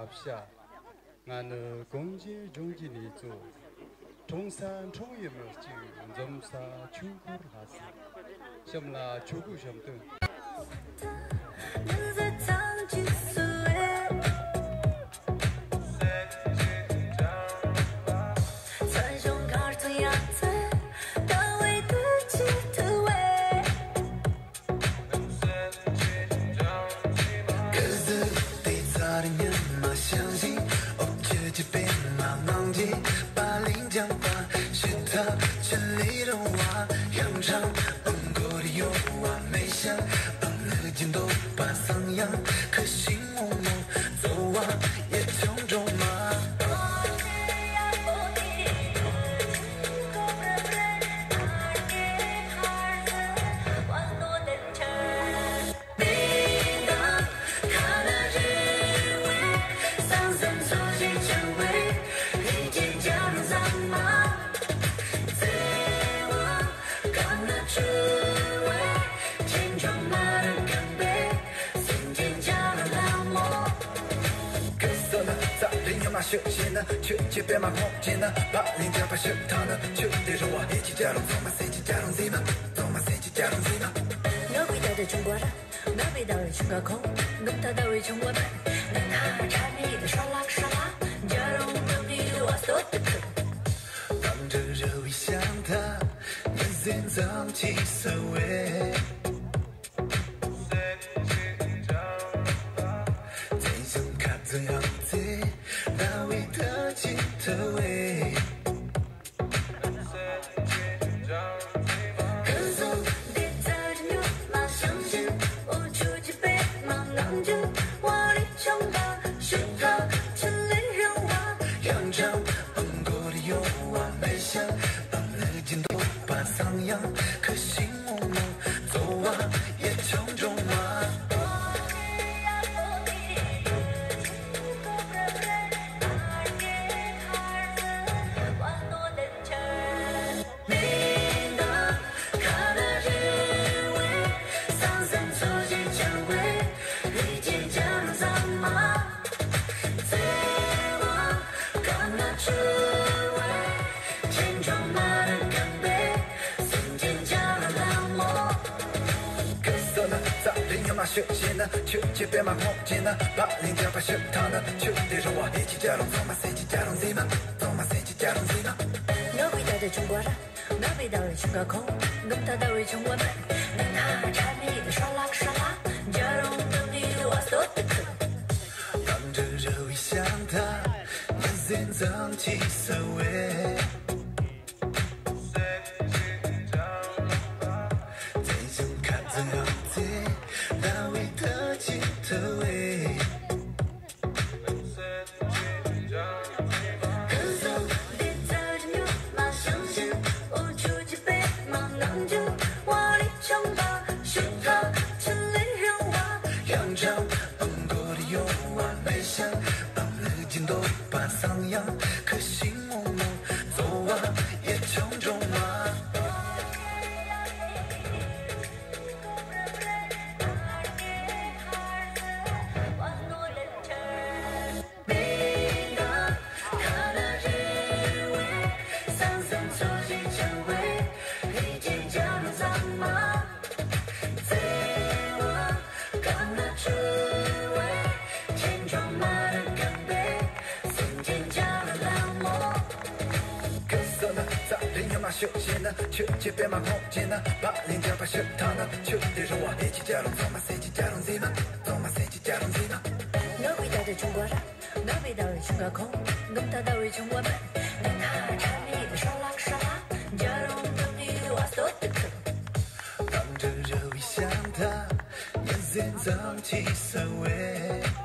བྱ། ང་ནི་གངས་ཅན་ལྗོངས་ཀྱི་གནས་མཆོག་འཁྲུངས་ས་འཁྲུངས་ཡུལ་མི་གཅིག་འཛོམས་ས་ཆོས་འཁོར་ལྷ་ས། གཤམ་ལ་ཆོས་གོས་བཤམས་དོན། ཤོད་ཤེས་ན་ཆོས་ཀྱི་པད་མ་སྔོག་ཅེ་ན། བག་ལེན་རྒྱབ་པ་ཤོད་ཐང་ན་ཆོས་དེ་རུ་བ་ཧེ་ཅི་ཅ་རུང་ཚོ་མ་སེ་ཅི་ཅ་རུང་ཟེ་མ་ཚོ་མ་སེ་ཅི་ཅ་རུང་ཟེ་མ། ང་བི་ད་དེ་ཆུང་བ་ར། ང་བི་ད་བའི་ཆུང་ག་ཁོང་། ནུབ་ད་ད་བའི་ཆུང་བ་མ། ནི་ཐ་ཆ་མི་དེ་ཤ་ལག་ཤ་ལག་ཅ་རུང་ནུབ་ནི་བ་སྟོད་དུ་ཁུ། དང་འདྲ་ར་བའི་ཤང་ཐ་ངས་ཟན་ཙམ་ཅི་ས་བས། ཤོད་ཤེས་ན་ཆོས་ཀྱི་པད་མ་སྔོག་ཅེ་ན། བག་ལེན་རྒྱབ་པ་ཤོད་ཐང་ན་ཆོས་དེ་རུ་བ་ཧེ་ཅི་ཅ་རུང་ཚོ་མ་སེ་ཅི་ཅ་རུང་ཟེ་མ་ཚོ་མ་སེ་ཅི་ཅ་རུང་ཟེ་མ། ང་བི་ད་དེ་ཆུང་བ་ར། ང་བི་ད་བའི་ཆུང་ག་ཁོང་། ནུབ་ད་ད་བའི་ཆུང་བ་མ། ནི་ཐ་ཆ་མི་དེ་ཤ་ལག་ཤ་ལག་ཅ་རུང་ནུབ་ནི་བ་སྟོད་དུ་ཁུ། དང་འདྲ་ར་བའི་ཤང་ཐ་ངས་ཟན་ཙམ་ཅི་ས་བས། ཤོད་ཤེས་ན་ཆོས་ཀྱི་པད་མ་སྔོག་ཅེ་ན། བག་ལེན་རྒྱབ་པ་ཤོད་ཐང་ན་ཆོས་དེ་རུ་བ་ཧེ་ཅི་ཅ་རུང་ཚོ་མ་སེ་ཅི་ཅ་རུང་ཟེ་མ་ཚོ་མ་སེ་ཅི་ཅ་རུང་ཟེ་མ། ང་བི་ད་དེ་ཆུང་བ་ར། ང་བི་ད་བའི་ཆུང་ག་ཁོང་། ནུབ་ད་ད་བའི་ཆུང་བ་མ། ནི་ཐ་ཆ་མི་དེ་ཤ་ལག་ཤ་ལག་ཅ་རུང་ནུབ་ནི་བ་སྟོད་དུ་ཁུ། དང་འདྲ་ར་བའི་ཤང་ཐ་ངས་ཟན་ཙམ་ཅི་ས་བས།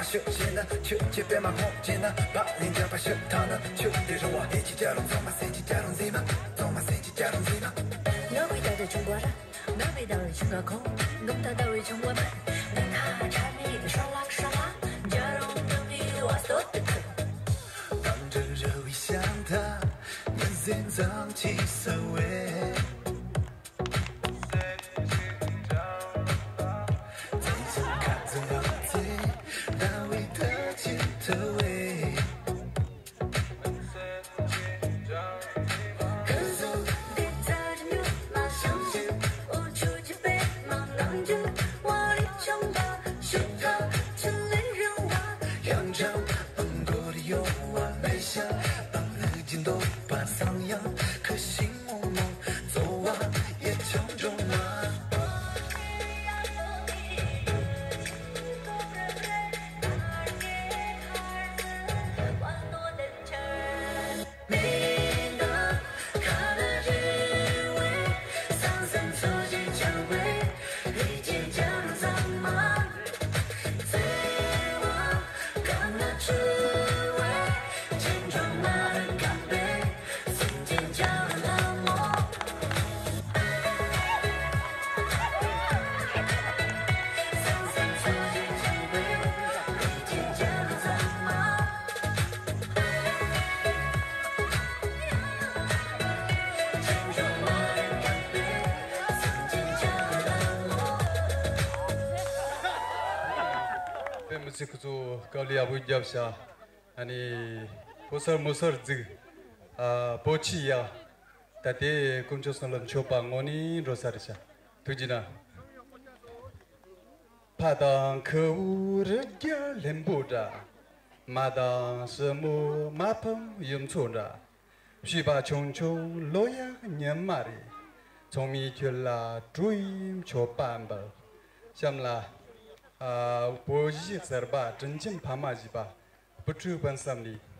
ཤུགས་ཆེ་ན་ཆུ་ཆེ་པད་མ་སྔོ་ཆེ་ན་བག་ལེན་རྒྱག་པ་ཤུགས་ཐང་ན་ཆུ་དེ་རུ་བ་ཧེ་ཅི་ཅ་རུང་ཚང་མ་སེ་ཅི་ཅ་རུང་ཟི་མ་ཚང་མ་སེ་ཅི་ཅ་རུང་ཟི་མ། ང་བའི་ད་དུ་ཆུང་བ་ར། ང་བའི་ད་རུ་ཆུང་ག་ཁོ། ནུམ་ད་ད་བའི་ཆུང་བ་མ། ང་ད་ཆ་མི་དུ་ཤོ་ལག་ཤོ་ལག་ཇ་རུང་ནུ་མི་དུ་བ་སྟོད་དུ་ཁུ། དང་འདྲ་ར་བའི་ཤང་ད་མི་ཟན་ཙམ་ཅི་ས་བས། དཔེ་མི་སྲིད་ཁོ་ཚོ་དཀའ་ལས་ཡག་པོ་བརྒྱབ་ཤག་ཨ་ནི་ཕོ་གསར་མོ་གསར་རྫིག་ཨ་བོ་ཆི་ཡ། ད་ལྟའི་དཀོན་མཆོག་གསུམ་ལ་མཆོད་པ་ངོ་ནས་འགྲོ་ས་རེད་ཤག་ཐུགས་རྗེ་གནང་། ཕ་དང་ཁུ་བོ་རི་རྒྱལ་ལྷུན་པོ་འདྲ། མ་དང་སྲུ་མོ་མ་ཕམ་ཡུམ་མཚོ་འདྲ། བྱིས་པ་ཆུང་ཆུང་ལོ་ཡག་ཉི་མ་རེད། ཚང་མས་ཁྱོད་ལ་སྤྲོ་བའི་མཆོད་པ་འབུལ། གཤམ་ལ་ཨ་བོད་གཞས་གསར་པ་དྲིན་ཆེན་ཕ་མ་བཞི་པ། བུ་ཕྲུག་དཔོན་བསམ་ནས།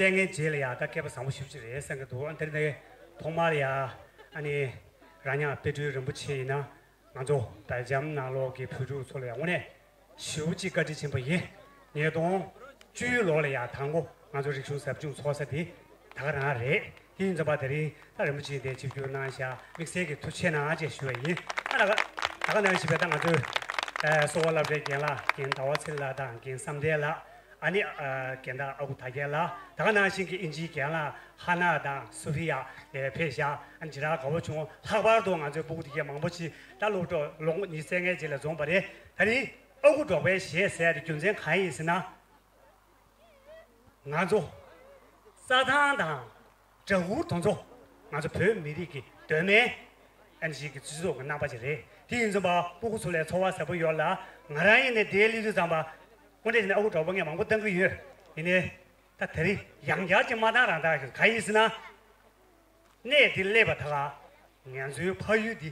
བལྟས་མཁན་རྗེས་ལ་ཡ་ད་སྐལ་པ་བཟང་པོ་ཞེ་པོ་ཅིག་རེད་བསམ་གྱི་འདུག་ཨ་འདིར་ནས་ཐོག་མར་ཡ་ཨ་ནི་རྭ་ཉག་དཔལ་སྤྲུལ་རིན་པོ་ཆེ་ཡིན་ན་ང་ཚོ་སྦེལ་ཇམ་ནང་ལོགས་ཀྱི་བོད་ཕྲུག་ཚོ་ལ་ཡ་དངོས་གནས་ཞེ་པོ་ཅིག་བཀའ་དྲིན་ཆེན་པོ་ཡིན། ཉིས་སྟོང་བཅུའི་ལོ་ལ་ཡ་དང་པོ་ང་ཚོ་རིག་གཞུང་ཟབ་སྦྱོང་ཚོགས་ས་དེ་ད་ག་རང་རེད། དེ་ཡིན་ཙམ་པ་དེ་རིང་ད་རིན་པོ་ཆེ་དེ་ཆིབས་བསྒྱུར་གནང་བཞག་དམིགས་བསལ་གྱི་ཐུགས་རྗེ་ཆེ་གནང་ཞེས་ཞུ་བ་ཡིན། ཨ་ད་ག་ད་ག་ནང་བཞིན་པའི་ད་ང་ཚོའི་ཨ་གསོ་བ་སློབ་གྲྭའི་རྒན་ལགས་རྒན་ཟླ་བ་ཚེ་ལགས་དང་རྒན་བསམ་གཏན་ལགས། ཨ་ནི་ཨ་རྒན་བདག་ཨ་ཁུ་དར་རྒྱས་ལགས། ད་ག་ནང་བཞིན་གྱི་ཨིན་ཇིའི་རྒན་ལགས་ཧ་ན་དང་སུ་ཕི་ཡ་ལ་ཕེབས་བཞག་ཨ་ནི་ཇི་ལྟར་དགའ་པོ་བྱུང་། ལྷག་པར་དུ་ང་ཚོའི་སྤུ་གུ་དེ་གས་མང་པོ་ཅིག་ད་སློབ་གྲོགས་ལོ་ངོ་ཉི་ཤུ་རྩ་ལྔའི་རྗེས་ལ་འཛོམས་པ་རེད། ད་ནི་ཨ་ཁུ་འབྲོག་པའི་གཞས་ཟེར་ཡ་དེ་རྒྱུ་མཚན་གང་ཡིན་ཟེར་ན། ང་ཚོ་རྩྭ་ཐང་དང་སྦྲ་གུར་དེ་ཚོ་ང་ཚོ་བོད་མི་རིགས་ཀྱི་གདོད་མའི་ཨ་ནི་ཞིག་གི་སྤྱི་ཚོགས་ཀྱི་རྣམ་པ་ཅིག་རེད། དེ་ཡིན་ཙམ་པ་སྤུ་གུ་ཚོ་ལ་ཚོར་བ་ཟབ་པོ་ཡོད་ལ། ང་རང་ཡིན་ནའི་དེའི་སླེབས་དུས་ཙམ་པ་དངོས་གནས་བྱས་ན་ཨ་ཁུ་འབྲོག་པ་ངས་མང་པོ་བཏང་གི་ཡོད། ཡིན་ནའི་ད་དེ་རིང་ཡང་བསྐྱར་ཅིག་མ་བཏང་རང་བཏང་གི་ག་ཡིན་ཟེར་ན། གནས་འདིར་སླེབས་པ་ད་ག་ང་ཚོའི་ཕ་ཡུལ་འདི་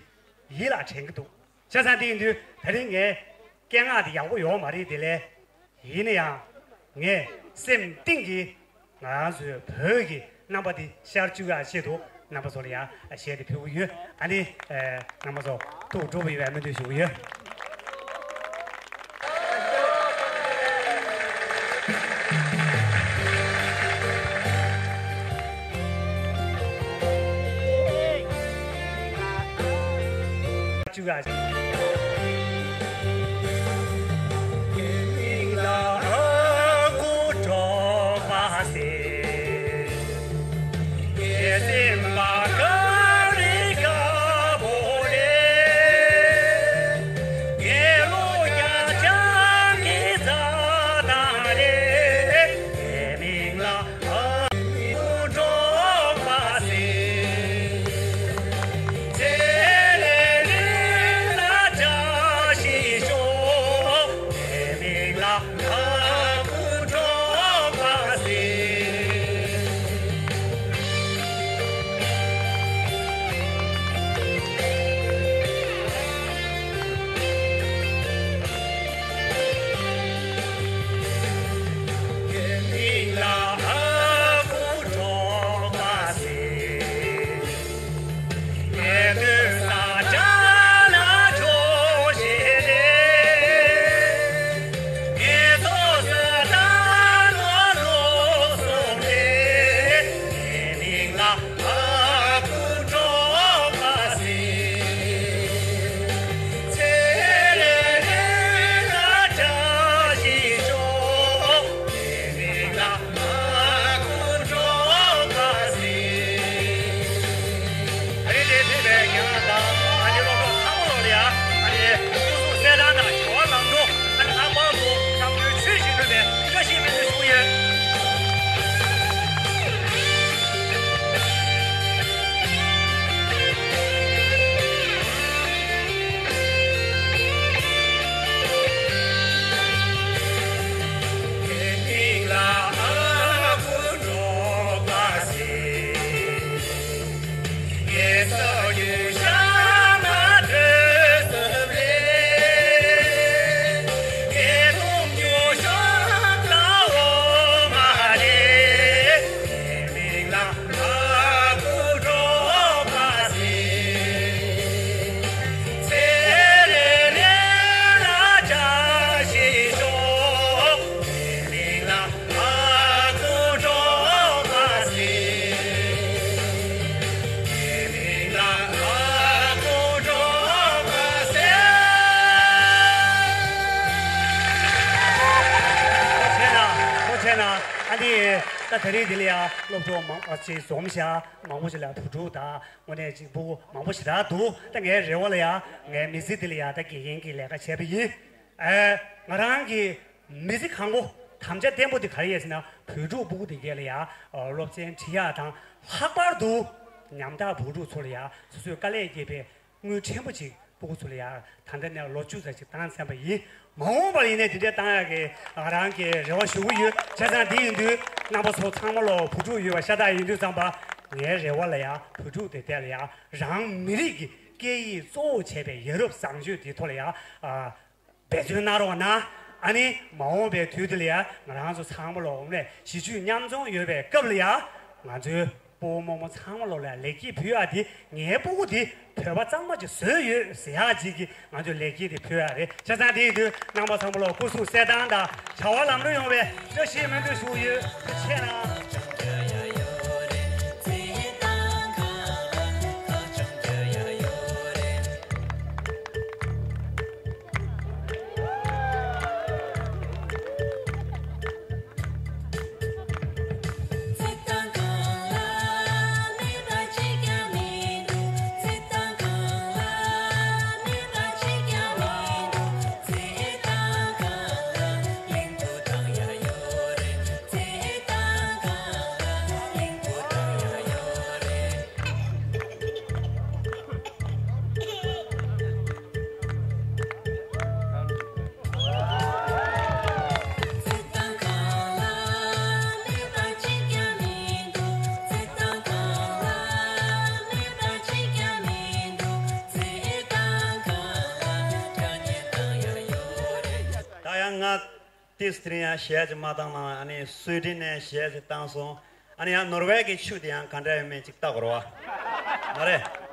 ཡིད་ལ་དྲན་གྱི་འདུག་བྱས་ཙང་དེ་ཡིན་དུས་ད་རིང་ངས་སྐད་ངག་འདི་ཡག་པོ་ཡོད་མ་རེད་དེ་ལས། ཡིན་ན་ཡང་ངས་སེམས་གཏིང་གི་ང་ཚོའི་བོད་ཀྱི་རྣམ་པ་འདི་ཤར་བཅུག་ཡག་ཆེད་དུ་རྣམ་པ་ཚོ་ལ་ཡང་གཞས་འདི་ཕུལ་གྱི་ཡོད། ཨ་ནི་རྣམ་པ་ཚོ་ཐུགས་སྤྲོ་པོ་ཡོད་པའི་སྨོན་འདུན་ཞུ་གི་ཡོད། ཨ་ནི་ད་དེ་རིང་འདི་ལ་ཡང་སློབ་གྲོགས་མང་པོ་ཅིག་འཛོམས་ཤག་མང་པོ་ཞིག་ལ་བུ་ཕྲུག་དང་དངོས་གནས་ཅིག་སྤུ་གུ་མང་པོ་ཞེ་དྲག་འདུག་ད་ངའི་རེ་བ་ལ་ཡང་ངའི་མི་ཚེ་འདི་ལ་ཡང་ད་དགེ་རྒན་གྱི་ལས་ཀ་བྱས་པ་ཡིན། ཨ་ང་རང་གི་མི་ཚེ་གང་པོ་དམ་བཅའ་བརྟན་པོ་དེ་ག་རེ་ཡིན་ཟེར་ན། བོད་ཕྲུག་སྤུ་གུ་དེ་གས་ལ་ཡང་སློབ་ཚན་ཁྲིད་ཡག་དང་། ལྷག་པར་དུ་ཉམ་ཐག་བུ་ཕྲུག་ཚོ་ལ་ཡང་སོ་སོས་དཀའ་ལས་བརྒྱབ་པའི་དངུལ་ཕྲན་བུ་ཅིག་སྤུ་གུ་ཚོ་ལ་ཡང་ད་ལྟ་ནས་ལོ་བཅུ་ཙམ་ཅིག་བཏང་ཚར་བ་ཡིན། མ་འོངས་པར་ཡིན་ནའི་དེ་འདྲའི་བཏང་ཡག་གི་ང་རང་གི་རེ་བ་ཞུ་གི་ཡོད། བྱས་ཙང་དེ་ཡིན་དུས་རྣམ་པ་ཚོ་ཚང་མ་ལོ་བུ་ཕྲུག་ཡོད་པ་ཤ་སྟག་ཡིན་དུས་ཙམ་པ་ངའི་རེ་བ་ལ་ཡང་བུ་ཕྲུག་དེ་དེ་ལ་ཡང་རང་མི་རིགས་ཀྱི་སྐད་ཡིག་གཙོ་བོ་བྱས་པའི་ཡ་རབས་བཟང་སྤྱོད་དེའི་ཐོག་ལ་ཡང་ཨ། འབད་བརྩོན་གནང་རོགས་གནང་ ཨ་ནི་མ་འོངས་པའི་དུས་དེ་ལ་ཡ་ང་རང་ཚོ་ཚང་མ་ལོ་འོང་ནས་གཞིས་བྱེས་མཉམ་འཛོམས་ཡོད་པའི་སྐབས་ལ་ཡ་ང་ཚོའི་སྤོ་བོ་རྨོ་མོ་ཚང་མ་ལོ་ལ་ཡ་ལེགས་སྐྱེས་ཕུལ་ཡ་དེ་ངའི་སྤུ་གུ་དེ་བོད་པ་གཙང་མ་ཅིག་བཟོས་ཡོད་ཟེར་ཡ་ཅིག་གི་ང་ཚོས་ལེགས་སྐྱེས་དེ་ཕུལ་ཡ་རེད། བྱས་ཙང་དེ་ཡིན་དུས་རྣམ་པ་ཚང་མ་ལོ་སྐུ་གཟུགས་གསལ་ཐང་དང་བྱ་བ་ལམ་འགྲོ་ཡོང་བའི་བཀྲ་ཤིས་སྨོན་འདུན་ཞུ་ཡོད། ཐུགས་རྗེ་ཆེ་གནང་། ད་ཡང་ང་ཏིས་དེ་རིང་ཡང་གཞས་ཅིག་མ་བཏང་ན་ཨ་ནི་སུའི་ཌེན་ནས་གཞས་ཅིག་བཏང་སོང་། ཨ་ནི་ཡང་ནོར་ཝེ་གི་ཆུ་དེ་ཡང་ག་འདྲ་ཡོད་མེད་ཅིག་ལྟ་དགོས་རེད་བ། མ་རེད།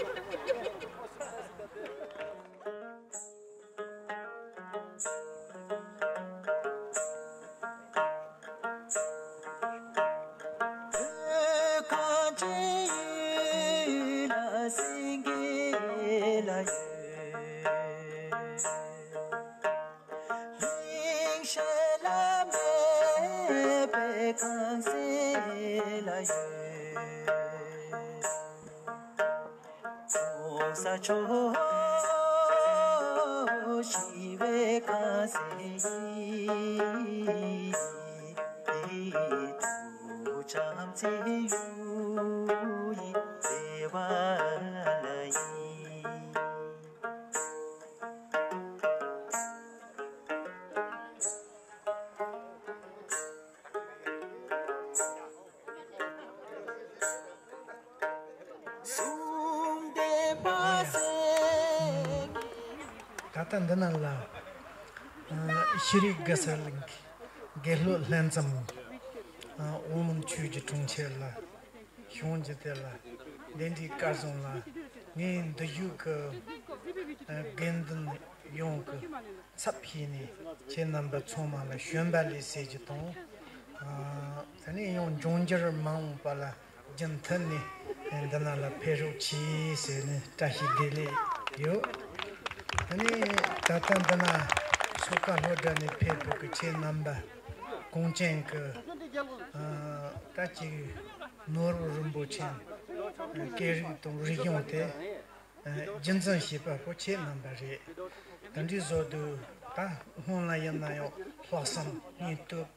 ད་ལྟ་འདི་ན་ལ་ཤེས་རིག་དགེ་རྩ་གླིང་གི་དགེ་སློབ་ལྷན་འཛོམས་དབུ་མ་ཆོས་ཀྱི་གྲོང་ཁྱེར་ལ། གཞུང་གི་དེ་ལ་འདི་འདྲའི་སྐལ་བཟང་ལ་ངའི་འདི་ཡུལ་གྱི་དགེ་འདུན་ཡོངས་ཀྱི་ཚབ་བྱས་ནས་ཁྱེད་རྣམ་པ་ཚང་མ་ལ་བྱོན་པ་ལེགས་ཟེར་རྒྱུ་དང་། དེ་ནས་ཡང་འབྱུང་འགྱུར་མ་འོངས་པ་ལ་རྒྱུན་མཐུད་ནས་འདི་ན་ལ་ཕེབས་རོགས་གྱིས་ཟེར་ནས་བཀྲ་ཤིས་བདེ་ལེགས་ཡོད། དེ་ནས་ད་ལྟ་འདི་ན་མཚོ་ཁ་ལྷོ་བྲག་ནས་ཕེབས་པའི་གི་ཁྱེད་རྣམ་པ་གངས་ཅན་གྱི་ད་ཅིག་ནོར་བུ་རིན་པོ་ཆེ་སྐད་རིགས་དང་རིག་གཞུང་དེ་རྒྱུན་འཛིན་བྱེད་པ་པོ་ཁྱེད་རྣམ་པ་རེད། དེ་འདྲའི་བཟོ་དུས་ད་སྔོན་ལ་ཡིན་ན་ཡང་ལྷག་བསམ་སྙིང་སྟོབས་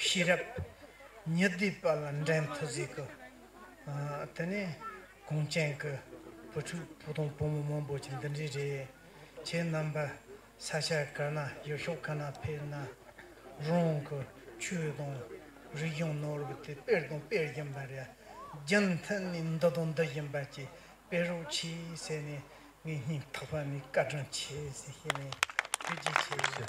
ཤེས་རབ་ཉི་ཟླའི་བར་ལ་འགྲན་ཐུབ་ཟིག་གི། དེ་ནས་གངས་ཅན་གྱི་བུ་ཕྲུག་བུ་དང་བུ་མོ་མང་པོ་ཅིག་འདི་འདྲའི་རེད། ཁྱེད་རྣམ་པ་ས་ཆ་ག་ན་ཡུལ་ཕྱོགས་ག་ན་ཕེབས་ན་རང་གི་ཆོས་དང་རིག་གཞུང་ནོར་བུ་དེ་སྤེལ་དང་སྤེལ་བཞིན་པ་རེད། རྒྱུན་མཐུད་ནས་འདི་དང་འདི་བཞིན་པ་ཅིག་སྤེལ་རོགས་གྱིས་ཟེར་ནས་ངས་སྙིང་ཐག་པ་ནས་བཀའ་དྲིན་ཆེ་ཟེར་བཤད་ནས་ཐུགས་རྗེ་ཆེ་ཞུ།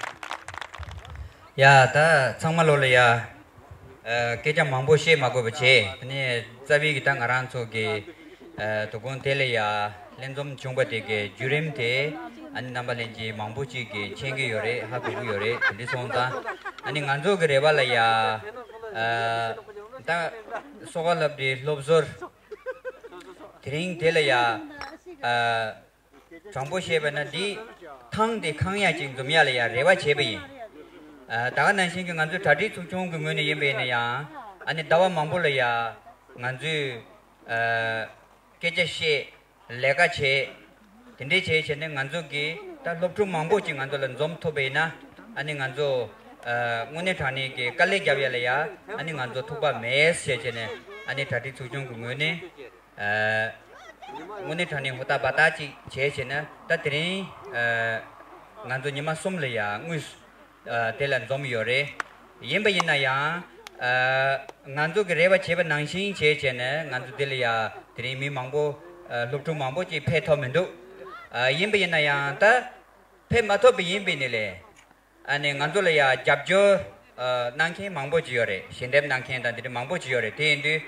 ཡ་ད་ཚང་མ་ལོ་ལ་ཡ། ཨ། སྐད་ཆ་མང་པོ་བཤད་མ་དགོས་པ་བྱས། དེ་ནས་རྩ་བའི་གི་ད་ང་རང་ཚོ་གི་ཨ། དོ་དགོང་དེ་ལ་ཡ་ལྷན་འཛོམས་བྱུང་བ་དེ་གི་བརྒྱུད་རིམ་དེ་ཨ་ནི་རྣམ་པ་ལྷན་རྒྱས་མང་པོ་ཅིག་གིས་མཁྱེན་གྱི་ཡོད་རེད། ཧ་གོ་གི་ཡོད་རེད། དེ་འདྲ་སོང་ཙང་ཨ་ནི་ང་ཚོ་གི་རེ་བ་ལ་ཡ་ཨ། ད་སོ་ག་ལབ་དེ་སློབ་ཟུར་དེ་རིང་དེ་ལ་ཡ་ཨ། དྲང་པོ་བཤད་པ་ན་འདི་ཐང་དེ་ཁང་ཡ་ཅིག་འཛོམས་ཡ་ལ་ཡ་རེ་བ་བྱས་པ་ཡིན། ཨ། ད་ག་ནང་བཞིན་གྱི་ང་ཚོའི་གྲ་སྒྲིག་ཚོགས་ཆུང་གི་ངོས་ནས་ཡིན་པ་ཡིན་ན་ཡང་ཨ་ནི་ཟླ་བ་མང་པོ་ལ་ཡ་ང་ཚོས་ཨ། སྐད་ཆ་བཤད། ལས་ཀ་བྱས། དེ་འདྲས་བྱས་བྱས་ནས་ང་ཚོ་གིས་ད་སློབ་ཕྲུག་མང་པོ་ཅིག་ང་ཚོ་ལ་འཛོམས་ཐུབ་པ་ཡིན་ན་ཨ་ནི་ང་ཚོ་ཨ། དངོས་གནས་དྲང་གནས་ཀྱི་དཀའ་ལས་རྒྱབ་ཡ་ལ་ཡ་ཨ་ནི་ང་ཚོ་ཐུག་པ་མེད་ཟེར་བྱས་ནས་ཨ་ནི་གྲ་སྒྲིག་ཚོགས་ཆུང་གི་ངོས་ནས། ཨ། དངོས་གནས་དྲང་གནས་ཧུར་ཐག་འབད་ཐག་ཅིག་བྱས་བྱས་ན་ད་དེ་རིང་ཨ། ང་ཚོ་ཉི་མ་གསུམ་ལ་ཡ་དངོས་སུ་ཨ། དེ་ལ་འཛོམས་ཡོད་རེད། ཡིན་པ་ཡིན་ན་ཡང་ཨ། ང་ཚོ་གི་རེ་བ་བྱས་པ་ནང་བཞིན་བྱས་བྱས་ན་ང་ཚོ་དེ་ལ་ཡ་དེ་རིང་མི་མང་པོ་ཨ། སློབ་ཕྲུག་མང་པོ་ཅིག་ཕེབས་ཐུབ་མི་འདུག་ཨ། ཡིན་པ་ཡིན་ན་ཡང་ད་ཕེབས་མ་ཐུབ་པ་ཡིན་པ་ཡིན་ནའི་ལས། ཨ་ནི་ང་ཚོ་ལ་ཡ་རྒྱབ་སྐྱོར་ཨ། གནང་མཁན་མང་པོ་ཅིག་ཡོད་རེད། ཞལ་འདེབས་གནང་མཁན་དང་འདི་འདྲ་མང་པོ་ཅིག་ཡོད་རེད། དེ་ཡིན་དུས་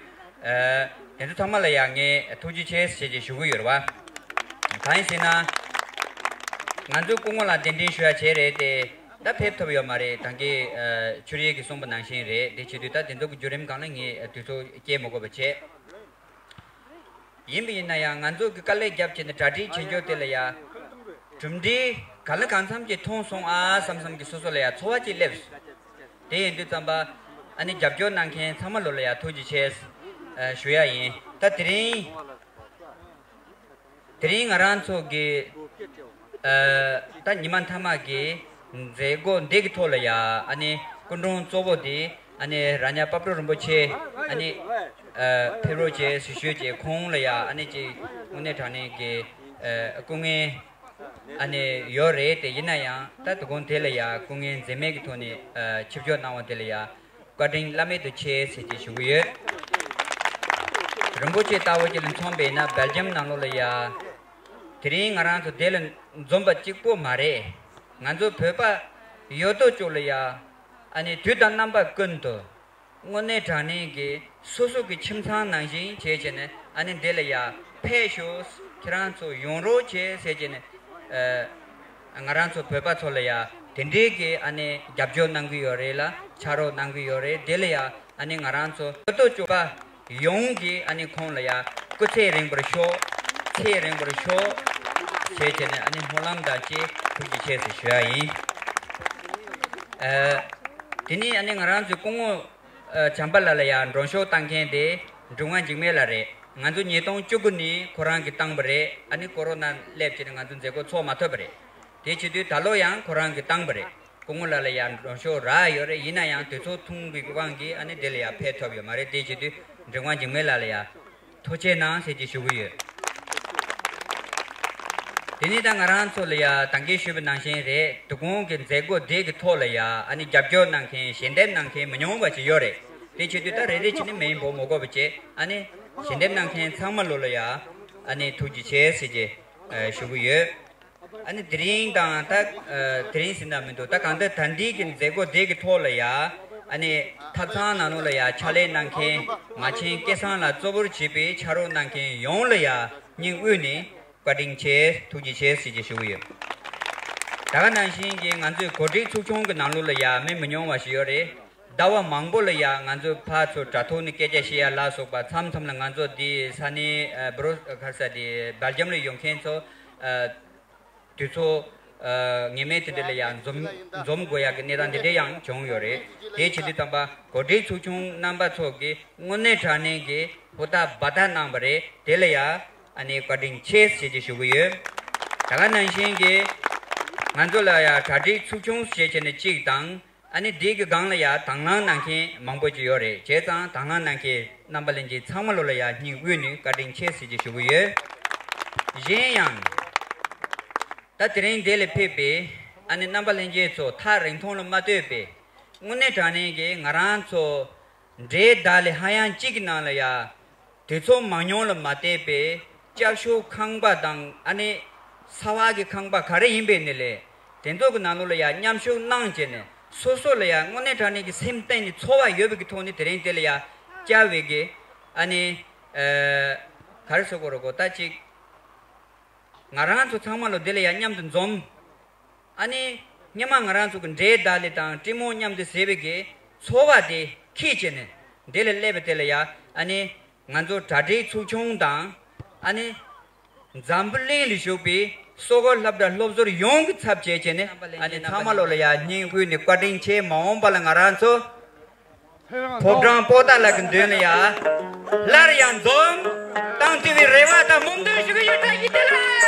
ཨ། དེ་ཚོ་ཚང་མ་ལ་ཡ་ངས་ཐུགས་རྗེ་ཆེ་ཞེས་ཞུ་གི་ཡོད་རེད་བ། གང་ཡིན་ཟེར་ན། ང་ཚོས་སྐུ་ངོ་ལ་གདན་འདྲེན་ཞུ་ཡ་བྱས་རེད་དེ། ད་ཕེབས་ཐུབ་ཡོད་མ་རེད། ད་གིན་ཨ། ཆོས་རིག་གིས་གསུངས་པ་ནང་བཞིན་རེད། དེ་བྱེད་དུས་ད་དེ་ཚོ་གི་བརྒྱུད་རིམ་སྒང་ལ་ངས་དུས་ཚོད་སྐྱེལ་མ་དགོས་པ་བྱས། ཡིན་པ་ཡིན་ན་ཡང་ང་ཚོ་གི་དཀའ་ལས་རྒྱབ་བྱས་ནས་གྲ་སྒྲིག་བྱེད་རྒྱུ་དེ་ལ་ཡ། གྲུབ་འབྲས་ག་ལ་གང་འཚམ་ཅིག་མཐོང་སོང་ཨ་བསམ་བསམ་གི་སོ་སོ་ལ་ཡ་ཚོར་བ་ཅིག་སླེབས། དེ་ཡིན་དུས་ཙམ་པ་ཨ་ནི་རྒྱབ་སྐྱོར་གནང་མཁན་ཚང་མ་ལོ་ལ་ཡ་ཐུགས་རྗེ་ཆེ་ཞུ་ཡ་ཡིན། ད་དེ་རིང་དེ་རིང་ང་རང་ཚོ་གི་ཨ། ད་ཉི་མ་མཐའ་མ་གི་མཛད་སྒོ་འདི་གི་ཐོག་ལ་ཡ་ཨ་ནི་སྐུ་མགྲོན་གཙོ་བོ་དེ་ཨ་ནི་རྭ་ཉག་པ་སྤྲུལ་རིན་པོ་ཆེ་ཨ་ནི་ཨ། ཕེབས་རོགས་བྱས་ཟེར་ཞུས་བྱས། ཁོང་ལ་ཡ་ཨ་ནི་ཅིག་དངོས་གནས་དྲང་གནས་ཀྱི་ཨ། སྐུ་ངལ་ཨ་ནི་ཡོད་རེད་དེ། ཡིན་ན་ཡང་ད་དོ་དགོང་དེ་ལ་ཡ་སྐུ་ངལ་འཛེམས་མེད་ཀྱི་ཐོག་ནས་ཨ། ཆིབས་བསྒྱུར་གནང་བ་དེ་ལ་ཡ། བཀའ་དྲིན་བླ་མེད་དུ་ཆེ་ཟེར་གྱི་ཞུ་གི་ཡོད། རིན་པོ་ཆེ་ལྟ་བུ་ཅིག་ལ་མཚོན་པས་ན་སྦེལ་ཇམ་ནང་ལོགས་ལ་ཡ། དེ་རིང་ང་རང་ཚོ་དེ་ལ་འཛོམས་པ་གཅིག་པོ་མ་རེད། ང་ཚོ་བོད་པ་ཡོད་དོ་ཅོག་ལ་ཡ། ཨ་ནི་དུས་དང་རྣམ་པ་ཀུན་ཏུ་དངོས་གནས་དྲང་གནས་ཀྱི་སོ་སོ་གི་ཁྱིམ་ཚང་ནང་བཞིན་བྱས་བྱས་ནས་ཨ་ནི་འདི་ལ་ཡ་ཕེབས་ཤོག་ཁྱེད་རང་ཚོ་ཡོང་རོགས་བྱེད་ཟེར་གྱི་ནས། ཨ། ང་རང་ཚོ་བོད་པ་ཚོ་ལ་ཡ་དེ་འདྲའི་གི་ཨ་ནི་རྒྱབ་སྐྱོར་གནང་གི་ཡོད་རེད་ལ། ཕྱག་རོགས་གནང་གི་ཡོད་རེད། དེ་ལ་ཡ་ཨ་ནི་ང་རང་ཚོ་བོད་དོ་ཅོག་པ་ཡོངས་ཀྱི་ཨ་ནི་ཁོང་ལ་ཡ་སྐུ་ཚེ་རིང་པར་ཤོག། ཚེ་རིང་པར་ཤོག་ཟེར་གྱི་ནས་ཨ་ནི་སྨོན་ལམ་དང་བཅས་ཐུགས་རྗེ་ཆེ་ཟེར་ཞུ་ཡ་ཡིན། ཨ། དེ་ནས་ཨ་ནི་ང་རང་ཚོའི་སྐུ་ངོ་ཨ། བྱམས་པ་ལགས་ལ་ཡ་མགྲོན་ཤོག་བཏང་མཁན་དེ་འབྲི་ངག་འཇིགས་མེད་ལགས་རེད། ང་ཚོ་ཉིས་སྟོང་བཅུ་དགུ་ནས་ཁོ་རང་གིས་བཏང་པ་རེད། ཨ་ནི་ཀོ་རོ་ན་སླེབས་བྱས་ནས་ང་ཚོ་མཛད་སྒོ་འཚོགས་མ་ཐུབ་པ་རེད། དེ་བྱེད་དུས་ད་ལོ་ཡང་ཁོ་རང་གིས་བཏང་པ་རེད། སྐུ་ངོ་ལགས་ལ་ཡ་མགྲོན་ཤོག་རག་ཡོད་རེད། ཡིན་ན་ཡང་དུས་ཚོད་ཐུང་བའི་དབང་གིས་ཨ་ནི་དེ་ལ་ཡ་ཕེབས་ཐུབ་ཡོད་མ་རེད། དེ་བྱེད་དུས་འབྲི་ངག་འཇིགས་མེད་ལགས་ལ་ཡ་ཐུགས་རྗེ་གནང་ཟེར་གྱི་ཞུ་གི་ཡོད། དེ་ནས་ད་ང་རང་ཚོ་ལ་ཡ་ད་གིན་ཞུས་པ་ནང་བཞིན་རེད། དོ་དགོང་གི་མཛད་སྒོ་དེ་གི་ཐོག་ལ་ཡ་ཨ་ནི་རྒྱབ་སྐྱོར་གནང་མཁན་ཞལ་འདེབས་གནང་མཁན་མི་ཉུང་བ་ཅིག་ཡོད་རེད། དེ་བྱེད་དུས་ད་རེ་རེ་བྱས་ནས་མིང་འབོད་མི་དགོས་པ་བྱས། ཨ་ནི་ཞལ་འདེབས་གནང་མཁན་ཚང་མ་ལོ་ལ་ཡ་ཨ་ནི་ཐུགས་རྗེ་ཆེ་ཟེར་གྱི་ཞུ་གི་ཡོད། ཨ་ནི་དེ་རིང་དང་ད་དེ་རིང་ཟེར་ན་མི་འདུག། ད་གང་ལྟར་ད་འདི་གི་མཛད་སྒོ་དེ་གི་ཐོག་ལ་ཡ་ཨ་ནི་ཐབ་ཚང་ནང་ལོགས་ལ་ཡ་ཕྱག་ལས་གནང་མཁན་ང་ཆེན་སྐལ་བཟང་ལགས་གཙོ་བོར་བྱས་པའི་ཕྱག་རོགས་གནང་མཁན་ཡོངས་ལ་ཡ་སྙིང་དབུས་ནས་བཀའ་དྲིན་ཆེ། ཐུགས་རྗེ་ཆེ་ཟེར་གྱི་ཞུ་གི་ཡོད། ད་ག་ནང་བཞིན་གྱི་ང་ཚོའི་གོ་སྒྲིག་ཚོགས་ཆུང་གི་ནང་ལོགས་ལ་ཡ་མི་མི་ཉུང་བ་ཞིག་ཡོད་རེད། ཟླ་བ་མང་པོ་ལ་ཡ་ང་ཚོ་ཕར་ཚུར་དྲ་ཐོག་ནས་སྐད་ཆ་བཤད་ཡ་ལ་སོགས་པ་མཚམས་མཚམས་ལ་ང་ཚོ་འདི་ས་གནས་ཨ། སྦུ་རོ་ག་རེ་ཟེར། འདི་སྦེལ་ཇམ་ལ་ཡོད་མཁན་ཚོ་ཨ། དུས་ཚོད་ཨ། ངེས་མེད་དེ་འདྲ་ལ་ཡང་འཛོམས་འཛོམས་དགོས་ཡག་གི་གནས་སྟངས་དེ་འདྲ་ཡང་བྱུང་ཡོད་རེད། དེ་བྱེད་དུས་ཙམ་པ་གོ་སྒྲིག་ཚོགས་ཆུང་རྣམ་པ་ཚོ་གིས་དངོས་གནས་དྲང་གནས་ཀྱི་ཧུར་ཐག་འབད་ཐག་གནང་བ་རེད། དེ་ལ་ཡང་ཨ་ནི་བཀའ་དྲིན་ཆེ་ཟེར་གྱི་ཞུ་གི་ཡོད། ད་ག་ནང་བཞིན་གྱི་ང་ཚོ་ལ་ཡང་གྲ་སྒྲིག་ཚོགས་ཆུང་ཞེས་བྱས་ནས་གཅིག་དང་། ཨ་ནི་འདི་གི་སྒང་ལ་ཡ་དང་བླངས་གནང་མཁན་མང་པོ་ཅིག་ཡོད་རེད། བྱས་ཙང་དང་བླངས་གནང་མཁན་རྣམ་པ་ལྷན་རྒྱས་ཚང་མ་ལོ་ལ་ཡ་སྙིང་དབུས་ནས་བཀའ་དྲིན་ཆེ་ཟེར་གྱི་ཞུ་གི་ཡོད། གཞན་ཡང་ད་དེ་རིང་འདི་ལ་ཕེབས་པའི་ཨ་ནི་རྣམ་པ་ལྷན་རྒྱས་ཚོ་ཐག་རིང་ཐུང་ལ་མ་ལྟོས་པའི་དངོས་གནས་དྲང་གནས་ཀྱི་ང་རང་ཚོ་འབྲེལ་ཟླ་ལས་ཧ་ཡང་གཅིག་གི་ནང་ལ་ཡ། དུས་ཚོད་མང་ཉུང་ལ་མ་བལྟས་པའི་ལྕགས་ཤོག་ཁང་པ་དང་ཨ་ནི་ས་བག་གི་ཁང་པ་ག་རེ་ཡིན་པའི་ནི་ལས་དེ་ཚོ་གི་ནང་ལོགས་ལ་ཡ་མཉམ་ཞུགས་གནང་བྱས་ནས་སོ་སོ་ལ་ཡ་དངོས་གནས་དྲང་གནས་ཀྱི་སེམས་གཏིང་ནས་ཚོར་བ་ཡོད་པའི་གི་ཐོག་ནས་དེ་རིང་དེ་ལ་ཡ་བཅར་བའི་གི་ཨ་ནི་ཨ་ག་རེ་ཟེར་དགོས་རེད་གོ། ད་ཅིག་ང་རང་ཚོ་ཚང་མ་ལོ་དེ་ལ་ཡ་མཉམ་དུ་འཛོམས། ཨ་ནི་སྔོན་མ་ང་རང་ཚོ་གི་འབྲས་དག་ལེ་དང་སྤྲིན་མོ་མཉམ་དུ་བཟས་པའི་གི་ཚོར་བ་དེ་ཁྱེར་བྱས་ནས་འདི་ལ་སླེབས་པ་དེ་ལ་ཡ་ཨ་ནི་ང་ཚོ་གྲ་སྒྲིག་ཚོགས་ཆུང་དང་ཨ་ནི་འཛམ་བུ་གླིང་ལ་བཞུགས་པའི་སོག་པོ་སློབ་གྲྭ་སློབ་ཟུར་ཡོངས་ཀྱི་ཚབ་བྱས་བྱས་ནས་ཨ་ནི་ཚང་མ་ལོ་ལ་ཡ་སྙིང་དབུས་ནས་བཀའ་དྲིན་ཆེ། མ་འོངས་པ་ལ་ང་རང་ཚོ། ཕོ་བྲང་པོ་ཏཱ་ལ་གི་མདུན་ལ་ཡ། སླར་ཡང་འཛོམས། དང་བསྟུན་པའི་རེ་བ་དང་སྨོན་འདུན་ཞུ་གི་ཡོད། བཀྲ་ཤིས་བདེ་ལེགས།